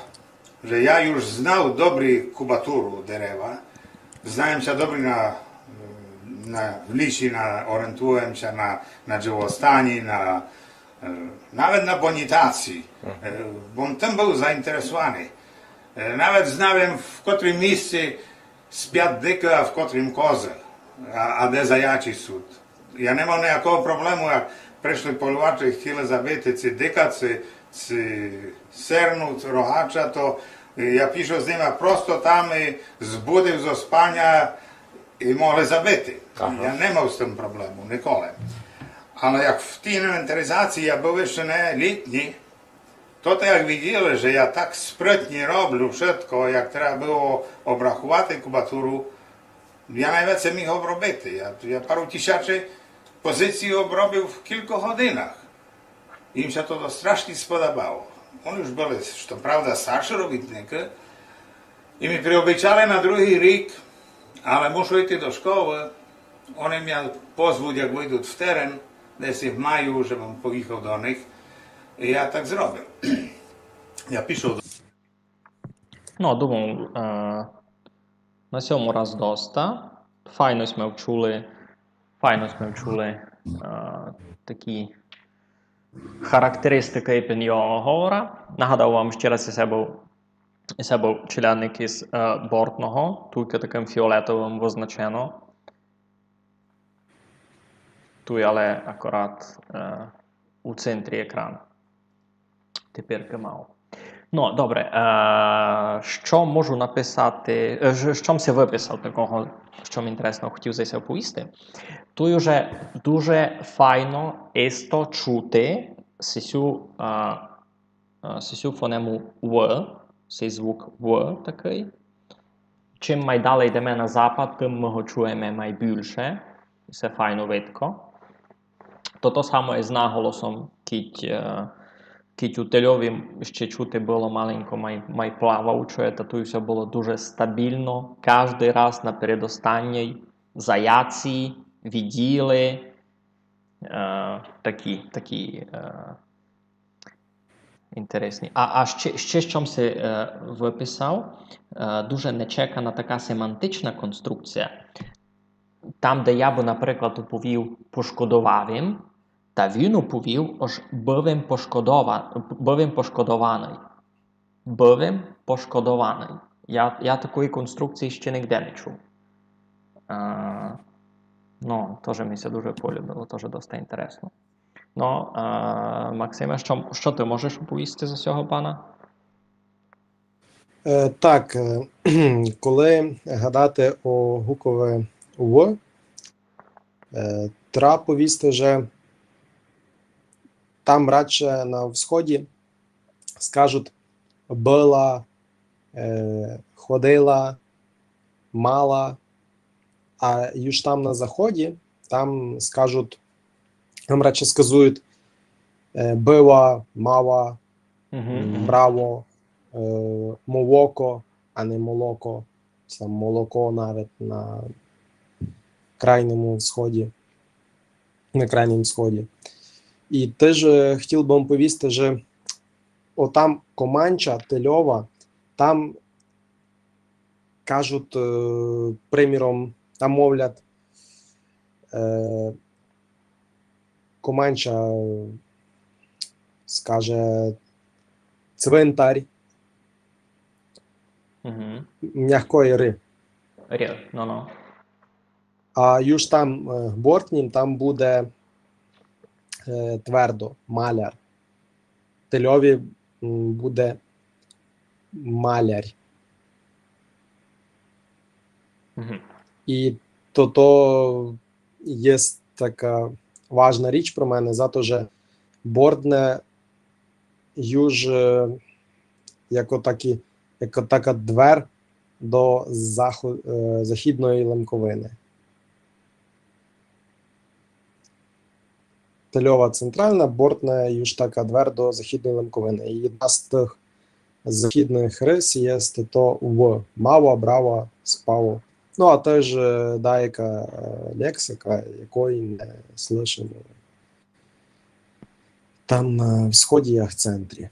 же я юж знав добрі кубатуру дерева, знав єм ся добрі на, на, в лісі, на, орієнтував єм ся на, на джевостані, на, е, навет на бонітації. Е, бо м тым был заінтересуваный. Е, навет знав єм, в котрім місці спят дикы, а в котрім козы, а, а де заячі сут. Я не мав ниякого проблему, як пришли полювачы і хотіли забити ци дика, ци, ци серну, ци рогача, то я пішов з нима просто там і збудив зо спаня і могли забити. Я не мав з тым проблему николи. Але як в тій інвентаризації я был іщы не літній, то, то як виділи, же я так спритні роблю вшытко, як треба было обрахувати кубатуру, я найвеце міг обробити. Я, я пару тисячы позицій обробив в кілько годинах. Їм ся то страшні сподобало. Они уж были, што правда, старшы робітникы. І ми приобіцяли на другый рік, але мушу йти до школы. Они мя позвуть, як выйдуть в терен, десь в маю, же бым поїхав до них. І я так зробив. Я пішов до Ну, думав, е, на сьому раз доста. Файно сьме вчули, файно сьме вчули, е, такі характеристикы ипен його говора. Нагадав вам ще раз, исе быв, исе быв челядник из, е, Бортного, туйка такым фіолетовым вызначено. Туй, але акурат, е, у центрі екрана. Тепер мав. Ну, добре, е, што можу написати, е, ж-, што м си выписав такого, што м інтересного хотів за се оповісти? Туй уже дуже файно, исто чути сисю, е, е, сисю фонему В, сей звук В такый. Чим май далей йдеме на запад, тым мы го чуєме май бульше. Се файно видко. То то само є з наголосом, кідь, е, кідь у Тельові ще чути было маленько май, май плавав, чуєте, туй всьо было дуже стабілно. Каждый раз на передостанній заяці, відділі, е, такі, такі, е, інтересні. А, а ще, ще што м си, е, выписав, е, дуже нечекана така семантична конструкція. Там, де я бы, наприклад, уповів «пошкодовав им», та він уповів, ож «быв им пошкодова-, быв им пошкодованый». «Быв им пошкодованый». Я, я такої конструкції ще нигде не чув. Е, ну, тоже ми ся дуже полюбило, тоже доста інтересно. Ну, е, Максиме, што, што ты можеш оповісти за сього пана? Е, так, е, коли гадати о гукови В, е, треба повісти, же там радше на всході скажуть была, е, ходила, мала, а юж там на заході, там скажуть, там радше сказують, е, была, мала, м, браво, е, молоко, а не молоко, ци там молоко навіть на крайньому всході, на крайньому всході. І теж, е, хотів бы вам повісти, же отам Команча, Тельова, там кажуть, е, приміром, там мовлять, е, Команча скаже цвинтарь, мягкої ри. Ри, ну, ну. А юж там, е, в Бортнім, там буде, е, твердо, маляр. Тельові, м, буде малярь. І то, то є така важна річ про мене, за то, же Бортне юж, е, як отакі, як така дверь до заху-, е, західної Лемковины. Тельова централна, Бортне юж така дверь до західної Лемковины. І одна з тых західных рис є то В. Мава, брава, спава. Ну, а теж, е, даяка, е, лексика, якої не слышиме там на всході, а в центрі.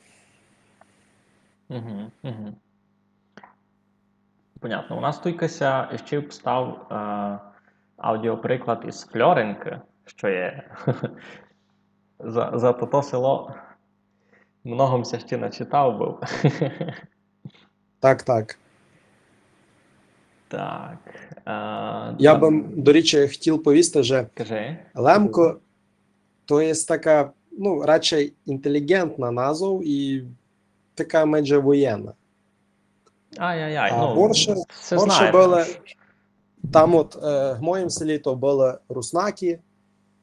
Понятно. У нас туйка ся іщи встав, е, аудіоприклад из Фльоринкы, што є за, за тото село. Много м ся іщи начитав быв. Так, так. Так. Е, я бы, до речі, хотів повісти, же Лемко, то є така, ну, радше інтелігентна назва і така менше воєнна. Ай-яй-яй, а ну, горше, горше было, там от, е, в моїм селі то были руснаки,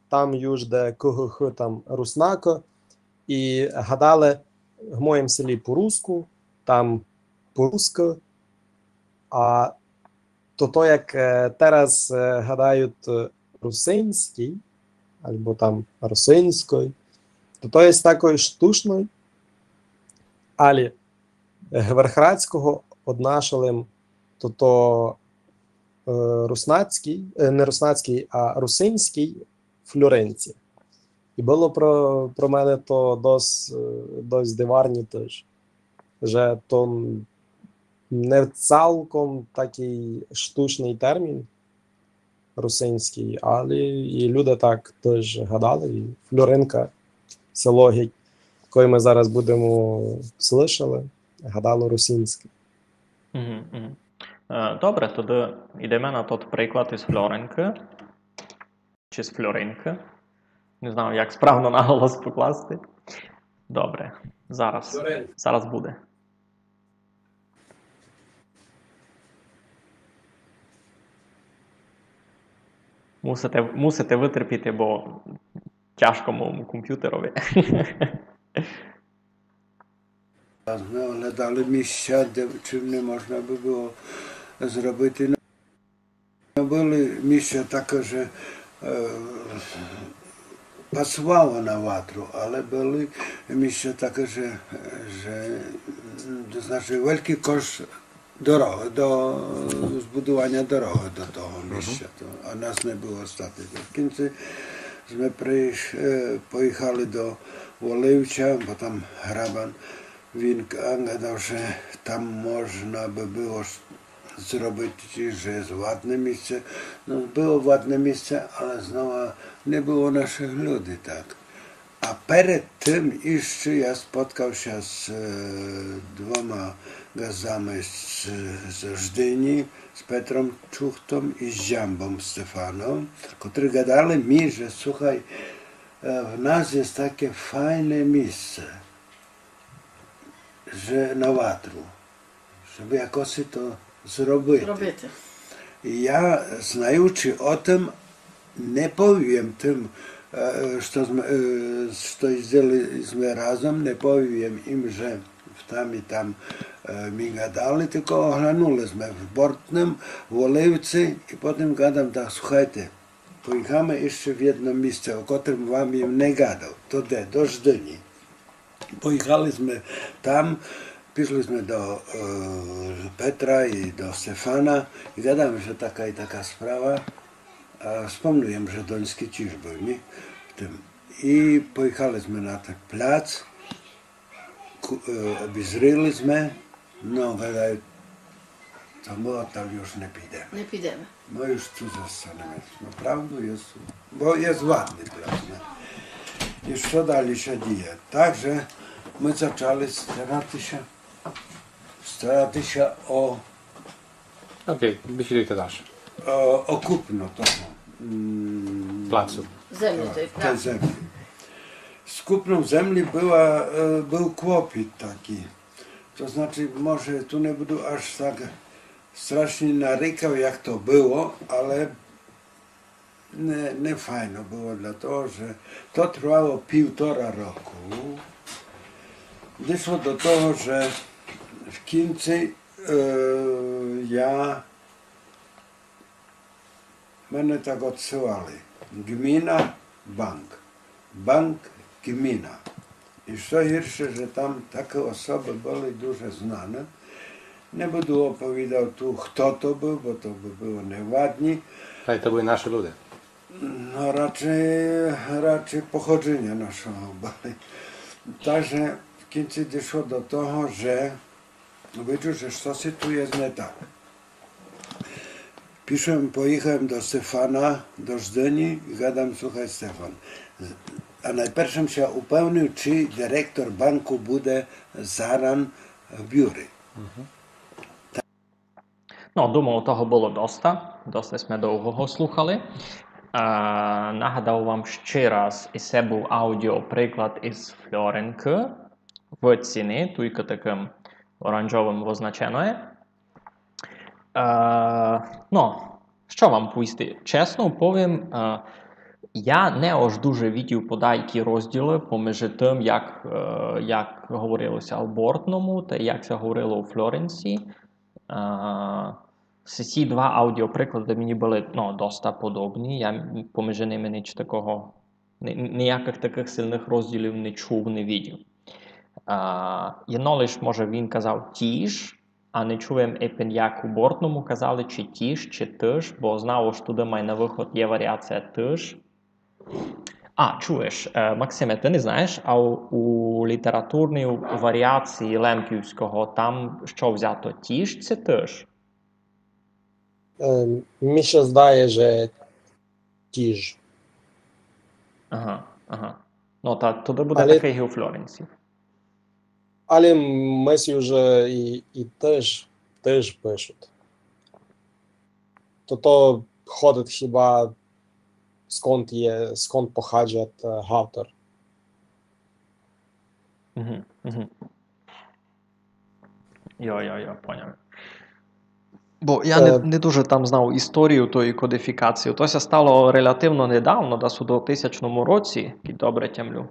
там юж де К Г Х, там руснако, і гадали в моїм селі по-руску, там по-руску, а то, то як, е, тераз, е, гадають, е, русинськый, або там русинськый, то, то є такой штучный, але, е, Верхрадського однашали м, то, то, е, руснацькый, е, не руснацькый, а русинськый Флоренція. І было про, про мене то дос-, е, досить диварні теж. Же то н-, не цалком такый штучный термін русинськый, але і люди так тыж гадали, і Флоринка, село, ге-, коє мы зараз будеме слышали, гадало русинське. Мгм, мгм. Е, добре, тогды йдеме на тот приклад из Флоринкы. Чи з Флоринкы. Не знаю, як справно наголос покласти. Добре, зараз, зараз буде. Мусите, мусите вытерпіти, бо тяжко моєму компютерови. Зме огледали місця, де, чим не можна бы было зробити. Но, были місця такы, же, е, пасовало на ватру, але были місця такы, же, же, то значыт, великый кошт дорогы, до збудованя дорогы до того місця. То, а нас не было стати. В кінци зме приш-, е, поіхали до Волівця, бо там грабан Вінка гадав, же там можна бы было зробити, же єст ладне місце. Но, было ладне місце, але знова не было нашых люди так. А перед тым іщы я споткав ся з, е, двома ґаздами з, з Ждыні, з Петром Чухтом і з Дзямбом Стефаном, котры гадали мі, же, слухай, е, в нас єст таке файне місце, же на ватру, жебы якоси то зробити. Зробити. І я, знаючы о тым, не повім тым, е, што зме, е, што їздили зме разом, не повім ім, же там і там, е, мі гадали, тілько оглянули зме в Бортным, в Волівци і потым гадам так: слухайте, поіхаме іщы в єдно місце, о котрым вам єм не гадав, то де, до Ждыні. Поіхали зме там, пішли зме до, е, Петра і до Стефана і гадаме, же така і така справа. А спомню єм, же Доньскій тіж был, ні? В тым. І поіхали зме на тот пляц, ку-, е, обізріли зме, но, гадаю, то мы одталь уж не підеме. Не підеме. Мы уж ту зостанеме. Но, правду єст, бо єст ладный пляц, не? І што далї ся діє? Так же мы зачали старати ся, старати ся о, Окей, бесідуйте дальше. о, о купно того, м, Плацу. Землі той, та землі. З купном землі была, е, был клопіт такій. То значыт, може, ту не буду аж так страшні нарікав, як то было, але не, не файно было для того, же то трвало півтора року. Дішло до того, же в кінци, е, я Мене так одсылали. Ґміна, банк. Банк, ґміна. І што гірше, же там такы особы были дуже знаны. Не буду оповідав ту, хто то был, бо то бы было неладні. Хай то были нашы люде. Но, радше, радше походжыня нашого были. Так же в кінци дішло до того, же виджу, же штоси ту єст не так. Пішов єм, поіхав єм до Стефана, до Ждыні і гадам: слухай, Стефан, а найперше єм ся упевнив, чи директор банку буде заран в бюрі. Но, думаю, того было доста. Доста сьме довго го слухали. А, нагадав вам ще раз, исе быв аудіоприклад из Флоринкы в ціни, туйка такым оранжовым означеноє. Е, но, што вам повісти? Чесно повім, е, я не ож дуже видів подайкі розділы помежи тым, як, е, як говорило ся у Бортному, та як ся говорило у Флоринці. Е, сі два аудіоприклады мені были, но, доста подобні. Я м-, помежи ними ніч такого, ні-, ніякых такых сильных розділів не чув, не видів. Е, єдно лиш, може, він казав тіж, а не чув єм епен, як у Бортному казали, чи тіж, чи тыж, бо знав, ож туды май на выход є варіація тыж. А, чуєш, е, Максиме, ты не знаєш, а у, у літературній варіації лемківського там што взято, ті ж ци тыж? Е, мі ся здає, же ті ж. Ага, ага. Ну, та тогды буде але, такый ги у Флоренції. Але мыс уже і, і тыж, тыж пишуть. То то ходить хіба сконд є, сконд походить, е, автор. Угу, угу. Йо, йо, йо, поняв. Бо я не, е, не дуже там знав історію тої кодифікації. То ся стало релятивно недавно, десь у двохтисячному році, як добре тямлю.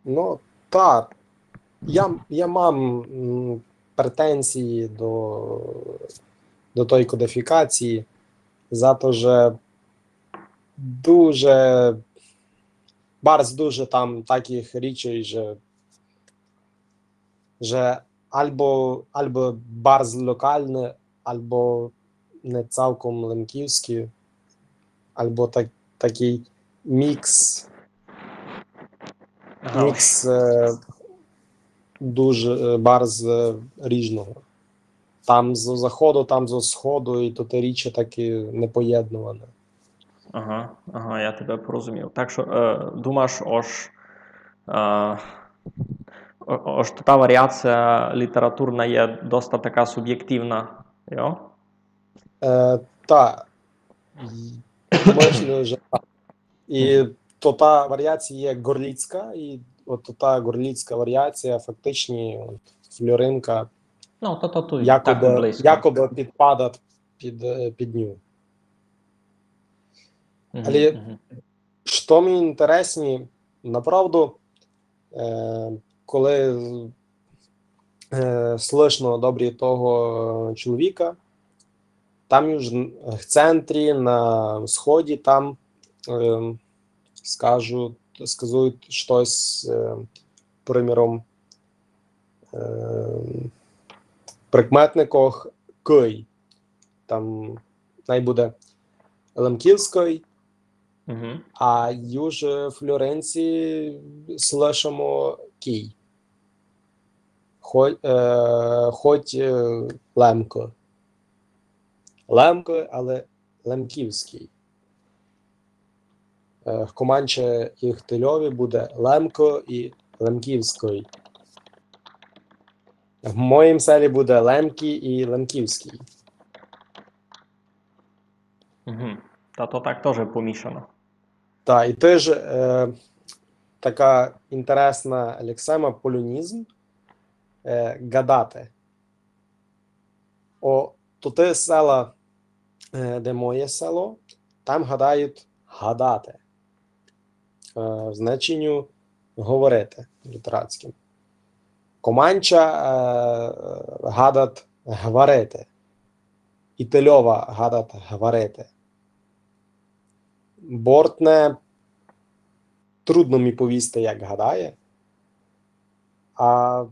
Ну, так. Я, я мам, м, претензії до, до тої кодифікації, за то, же дуже, барз дуже там такых річей, же, же альбо, альбо барз локалны, альбо не цалком лемківські, альбо так, такый мікс, ага, мікс, е, дуже, е, барз, е, ріжного. Там зо заходу, там зо сходу, і то те річі такі непоєднуване. Ага, ага, я тебе порозумів. Так што, е, думаш, ож, е, о-, ож та варіація літературна є доста така субєктивна, йо? Е, та. Мышлю, же так. І то та варіація є горлїцька, і от та горлїцька варіація фактично от Флоринка, ну, то, то, то якобы, якобы підпадать під, е, під ню. Угу, але угу. Што мені інтересні, направду, е, коли, е, слышно добрі того чоловіка, там уж в центрі, на сході, там, е, скажуть, сказують штось, е, приміром, е, прикметникох кый. Там най буде лемківськый, угу, а юж в Флоренції слышимо кій. Хоть, е, хоть, е, лемко. Лемко, але лемківськый. Е, в Команче і в Тыльові буде лемко і лемківськый. В моїм селі буде лемкі і лемківськый. Угу. Та то так тоже помішано. Та, і тыж, е, така інтересна лексема, полонізм, е, гадати. О, то те села, е, де моє село, там гадають гадати. Е, в значенню говорити літерацьким. Команча, е, гадат гварити. І Тыльова гадат гварити. Бортне, трудно мі повісти, як гадає. А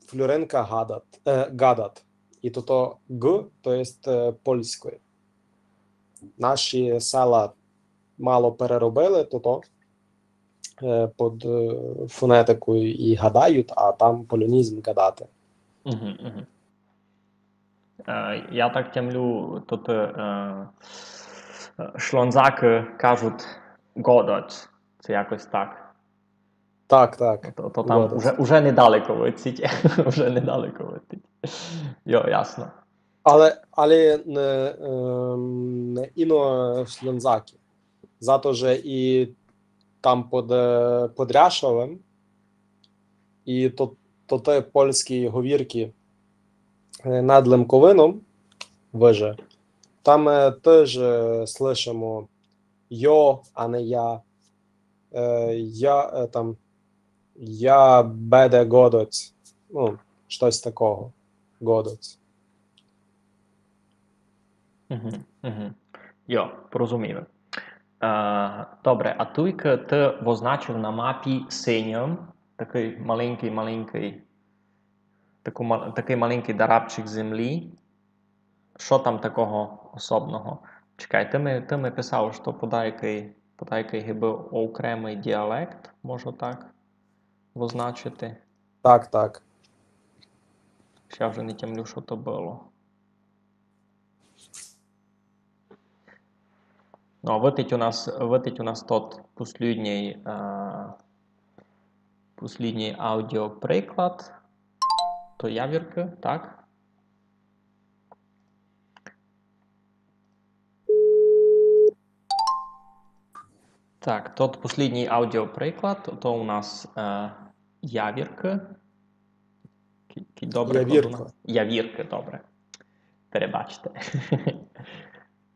Флоринка гадат, е, гадат. І тото г, то єст, е, польськоє. Наші села мало переробили тото, е, під, е, фонетику і гадають, а там полонізм гадати. Угу, угу. Е, я так тямлю, то ты, е, е, шлонзакы кажуть годать, ци якось так. Так, так. То, то там уже, уже недалеко летить. Уже недалеко летить. Йо, ясно. Але, але не, ем, не іно шлонзакы. Зато же і там під, е, під Ряшовом, і то, то те польські говіркы, е, над Лемковином, выже, там, е, тыж, е, слышимо йо, а не я. Е, я, е, там, я беде годоць, ну, штось такого, годоць. Угу, угу. Йо, порозумів. Е, добре, а туйкы ты возначив на мапі синьым такый маленькый, маленькый, таку ма-, такый маленькый дарабчик землі. Што там такого особного? Чекай, ты ми, ты ми писав, што подайкый, подайкый гибы окремый діалект, можу так означити. Так, так. Я вже не тямлю, што то было. Ну, а вытить у нас, вытить у нас тот послідній, е, послідній аудіоприклад. То явіркы, так? Так, тот послідній аудіоприклад, то у нас е, явіркы. Кі- кі- Добре, Явірка. Кладуна. Явіркы, добре. Перебачте.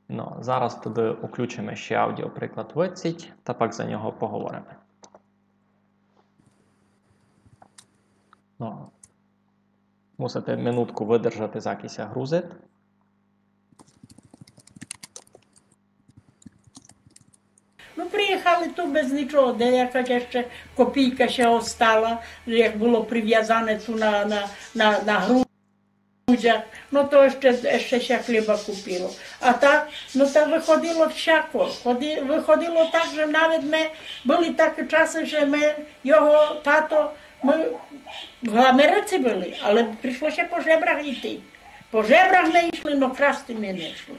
Ну, зараз тогды уключиме ще аудіоприклад вытить, та пак за нього поговориме. Ну, мусите минутку выдержати, заки ся грузить. Ну, приїхали ту без нічого, деяка ще копійка ще остала, як было привязане ту на, на, на, на грудях, ну то ще, ще ся хліба купило. А так, ну та выходило всяко. Ходи-, выходило так, же навіть мы были такі часы, же мы, його тато, мы в Америці были, але пришло ся по жебрах іти. По жебрах мы ішли, но красти мы не йшли.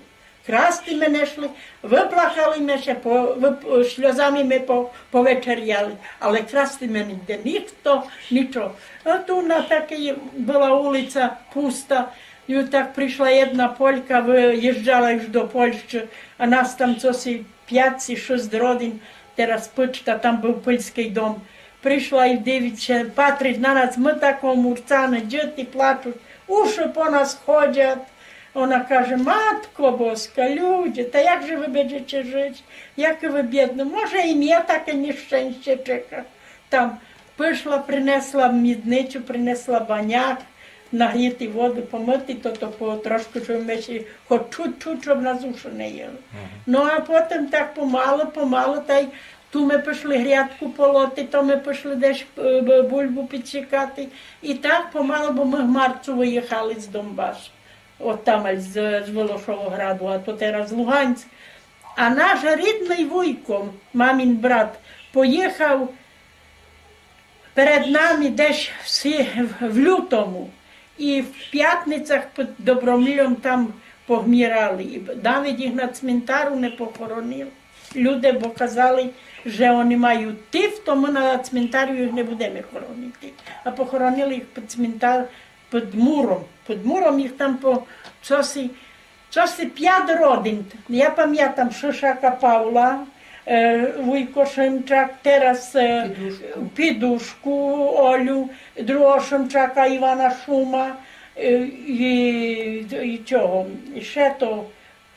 Красти мы не йшли, выплакали мы ся, по, вып, сльозами мы по, повечеряли, але красти мы нигде, нихто, нічого. А ту на такій была улиця пуста, і так пришла єдна Полька, выїжджала уж до Польщы, а нас там цоси пять ци шість родин, тераз пычта, там был польскій дом. Пришла і дивить ся, патрить на нас, мы тако мурцаны, діти плачуть, уші по нас ходять. Она каже: Матко Боска, люди, та як же вы будете жыти? Як вы бідны? Може, і мене таке нещастя чека. Там пішла, принесла мідницю, принесла баняк, нагріти воду, помыти то, то по трошку, щоб мы ще хоч чуть-чуть, щоб нас уші не їли. Ну, а потім так помалу, помалу, та й ту мы пішли грядку полоти, то мы пішли десь е, б- бульбу підсікати. І так помалу, бо мы в марцю выїхали з Донбасу. От там аж з, з Волошовограду, а то тераз Луганськ. А наш рідный вуйко, мамин брат, поїхав перед нами десь в, си- в лютому. І в Пятницях під Добромльом там повмирали. І навіть їх на цминтару не похоронили. Люди, бо казали, же они мають тиф, то мы на цминтарю їх не будеме хоронити. А похоронили їх під цминтар, під муром. Під муром їх там по чоси, чоси пять родин. Я памятам Шишака Павла, е, вуйко Шимчак, тераз е, Підушку Олю, другого Шимчака Івана Шума, е, і, і чого, і ще то,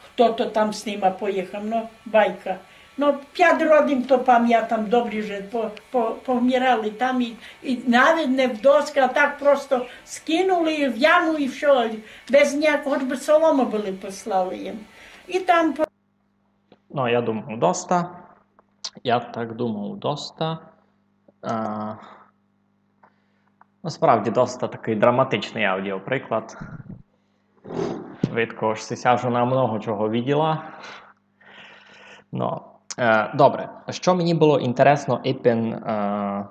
хто то там з нима поїхав, но, байка. Но, пять родин то памятам добрі, же по, по, повмирали там і, і навіть не в доски, а так просто скинули в яму і всьо, без ніякого, хоч бы солому были послали їм. І там по- Ну, я думав, доста. Я так думав, доста. А, насправді, доста такый драматичный аудіоприклад. Видко, ож сися жона много чого виділа. Ну, е, добре, што мені было інтересно, ипен, е,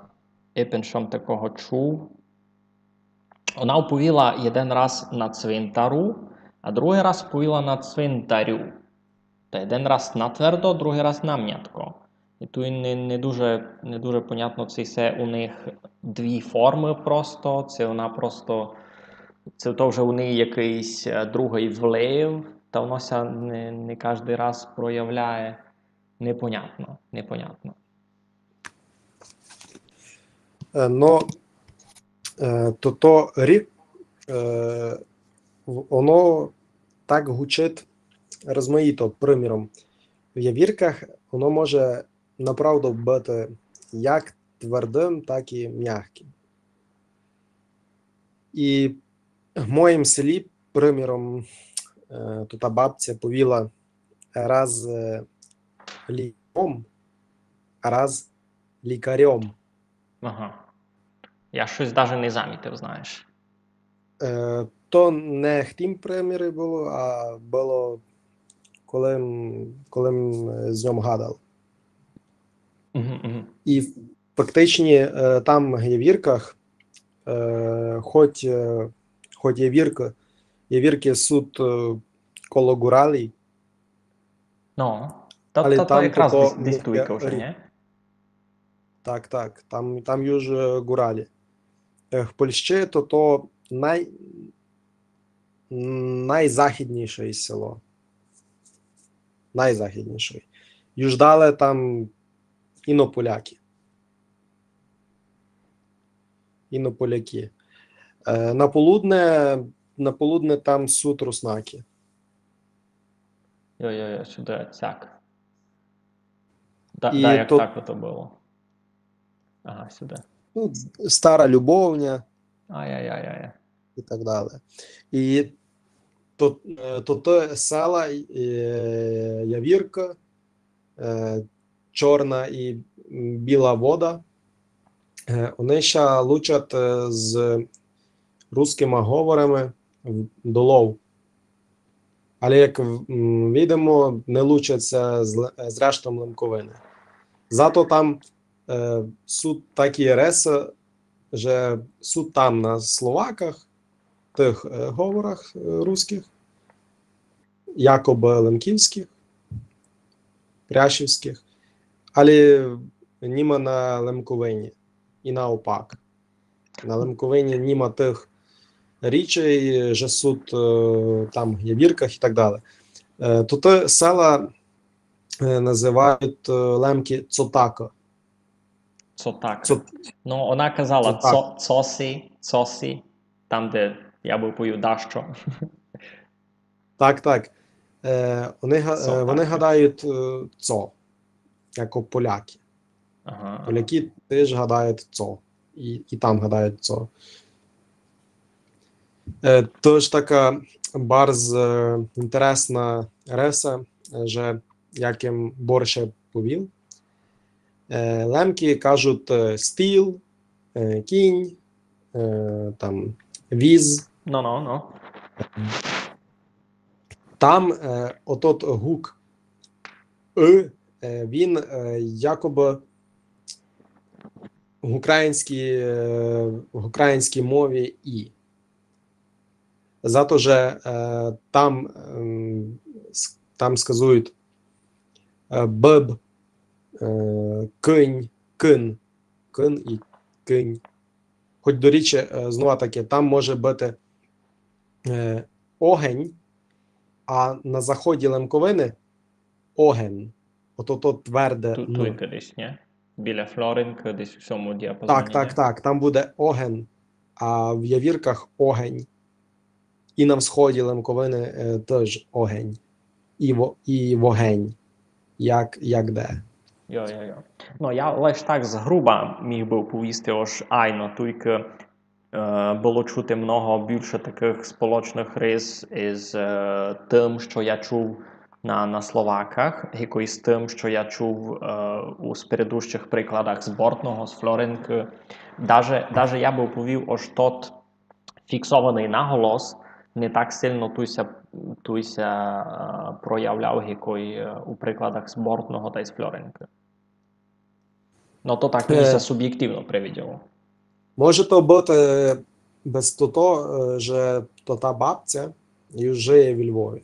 ипен шом такого чув. Она оповіла єден раз на цвинтару, а другый раз оповіла на цвинтарю. Та єден раз натвердо, другый раз намнятко. І туй не, не дуже, не дуже понятно, ци се у них дві формы просто, ци она просто, ци то вже у неї якыйсь е, другый влив, та воно ся не, не каждый раз проявляє. Непонятно, непонятно. Е, Но, е, тото рі-, е, в- оно так гучить розмаїто, приміром. В явірках оно може направду быти як твердым, так і мягкым. І в моїм селі, приміром, е, то та бабця повіла раз е, лікаром, а раз лікарьом. Ага. Я штось даже не замітив, знаєш. Е, То не в тім примірі было, а было коли м, коли м, е, з ньом гадав. Мгм, мгм. І фактично е, там в Явірках, е, хоть, е, хоть Явірка, Явіркы суть е, коло Гуралі, Ну, та, але та, там якраз то десь, десь туйка вже, ні? Так, так, там, там юж е, Гуралі. Е, В Польщі то, то най... найзахідніше село. Найзахідніше. Юж дале там іно полякы. Іно полякы. Е, На полудне, на полудне там суть руснакы. Йо-йо-йо, сюды, сяк. Да, і да, як то... так ото было. Ага, сюды. Ну, Стара Любовня. Ай-яй-яй-яй. І так дале. І то, е, то, то села, е, Явірка, е, Чорна і м, Біла Вода, е, они ся лучать е, з рускыма говорами в- долов. Але, як в- м, видимо, не лучать ся з, л- з рештом Лемковины. Зато там е, суть такі рисы, же суть там на Словаках, тых е, говорах е, рускых, якобы лемківскых, пряшівскых, але німа на Лемковині і наопак. На Лемковині німа тых річей, же суть е, там в Явірках і так дале. Е, Туты села е, называють е, лемкы цотака. Цотак. Цо- Ну, она казала цо, цосі, цосі, там, де я бы повів дашто. Так, так. Е, они, га- е, вони гадають е, цо, як полякы. Ага. Полякы тыж гадають цо. І, і там гадають цо. Е, Тож така барз е, інтересна риса, е, же, як им Борше повів. Е, Лемкы кажуть е, стіл, е, кінь, е, там, віз. Ну, ну, ну. Там е, отот гук «ы», е, він е, якобы в українській, е, в українській мові «і». Зато же е, там, ем, с- там сказують е, быб, е, кынь, кын, кын і кынь. Хоть, до речі, е, знова таки, там може быти е, огень, а на заході Лемковины оген. Ото то тверде Ту, «н». Туйка десь, ні? Біля Флоринкы, десь у сьому діапазоні, Так, так, ні? Так. Там буде оген, а в Явірках огень. І на всході Лемковины е, тыж огень. І, во, і вогень. Як, як де. Йо, йо, йо. Ну, я лиш так згруба міг бы повісти, ож айно, туйка е, было чути много бульше такых сполочных рис из е, тым, што я чув на, на Словаках, гикой з тым, што я чув е, у спередущых прикладах з Бортного, з Флоринкы. Даже, даже я бы повів, ож тот фіксованый наголос не так сильно туй ся, туй ся е, проявляв, гикой е, у прикладах з Бортного тай з Флоринкы. Но то так ми ся субєктивно привиділо. Може то быти без тото, е, же то та бабця юж жиє в Львові.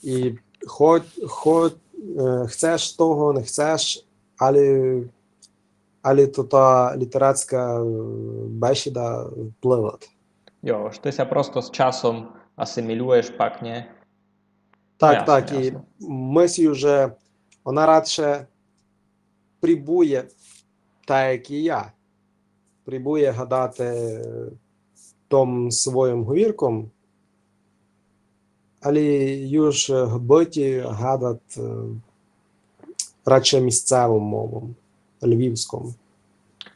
І хоть, хоть е, хцеш того, не хцеш, але, але то та літерацька е, бесіда впливать. Йо, ож ты ся просто з часом асимілюєш, пак, ні? Так, ясно, так, ясно. І мыслю, же она радше прібує так, як і я. Прібує гадати тым своїм говірком, але юж гбыті гадат е, радше місцевом мовом, львівском.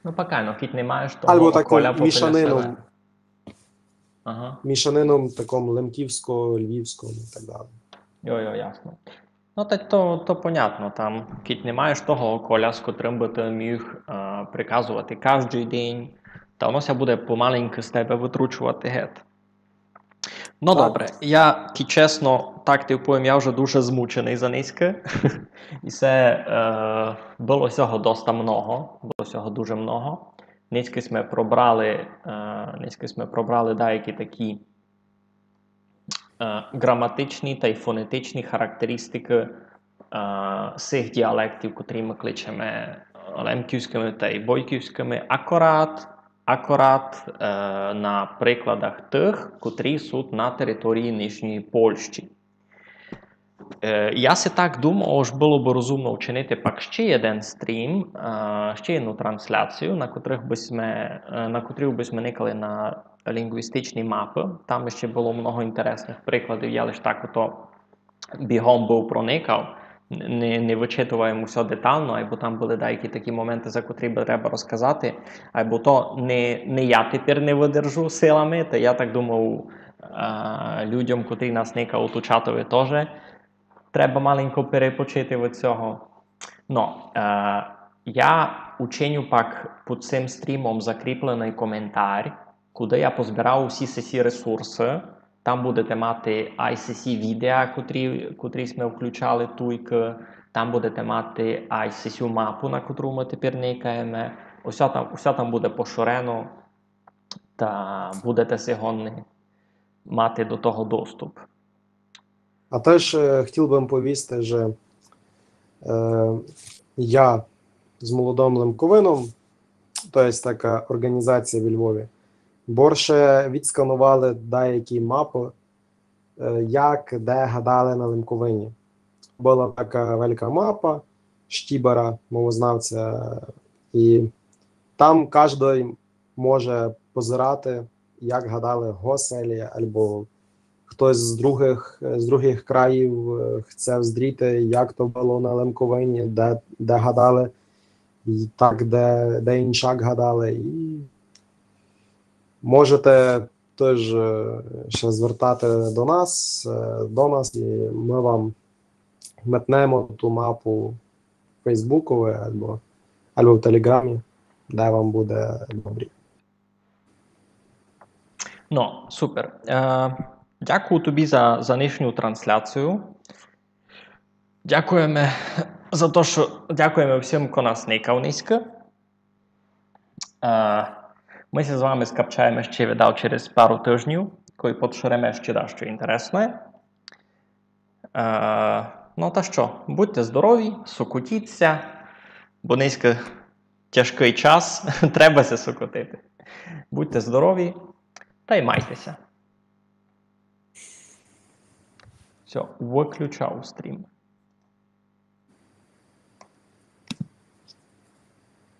Ну, пак айно, кідь не маєш того околя попри себе. Або таком мішанином. Ага. Мішанином таком лемківско-львівском і так дале. Йо, йо, ясно. Ну, та то, то понятно, там, кідь не маєш того околя, з котрым бы ты міг е, приказовати каждый день, та воно ся буде помаленьку з тебе вытручовати гет. Но добре, я ті чесно, так ти повім, я вже дуже змученый за нынька. І се е, было сього доста много, было сього дуже много. Нынька сьме пробрали, е, нынька сьме пробрали даякі такі е, ґраматичні тай фонетичні характеристикы е, сих діалектів, котрі мы кличеме лемківськыми тай бойківськыми, акурат, акурат е, на прикладах тых, котрі суть на території нынішньої Польщі. Е, я си так думав, ож было бы розумно вчинити пак ще єден стрім, е, ще єдну трансляцію, на котрых бы сьме, е, на котрій бы сьме никали на лінґвістичні мапы. Там ще было много інтересных прикладів, я лиш так ото бігом быв проникав, не, не вычитував им усьо детално, айбо там были даякі такі моменты, за котрі бы треба розказати, айбо то не, не я тепер не выдержу силами, та я так думав, е, людям, котрі нас никають у чатови, тоже треба маленько перепочити від сього. Но, е, я учиню пак під сим стрімом закріпленый коментар, куды я позбирав усі сесі ресурсы. Там будете мати ай сесі відео, котрі, котрі сьме включали туйкы. Там будете мати ай сесю мапу, на котру мы тепер никаєме. Усе там, усе там буде поширено, та будете си годні мати до того доступ. А теж е, хотів бы вам повісти, же е, я з Молодым Лемковином, то є така організація в Львові, борше відсканували даякі мапы, е, як де гадали на Лемковині. Была така велика мапа Штібера, мовознавця, і там каждый може позирати, як гадали в го селі, або хтось з другых, з другых країв е, хце вздріти, як то было на Лемковині, де, де гадали, і так, де, де іншак гадали. І можете теж е, ся звертати до нас, е, до нас, і мы вам метнемо ту мапу в Фейсбукови або, або в Телеґрамі, де вам буде добрі. Но, супер. Е, дякую тобі за, за нынішню трансляцію. Дякуєме за то, што, дякуєме всім, хто нас никав нынька. Е, мы ся з вами скапчаєме ще, видав, через пару тыжнів, коли подширеме ще дашто інтересне. Е, но та што, будьте здорові, сокотіть ся, бо нынька тяжкый час, треба ся сокотити. Будьте здорові тай майте ся. Всьо, выключав стрім.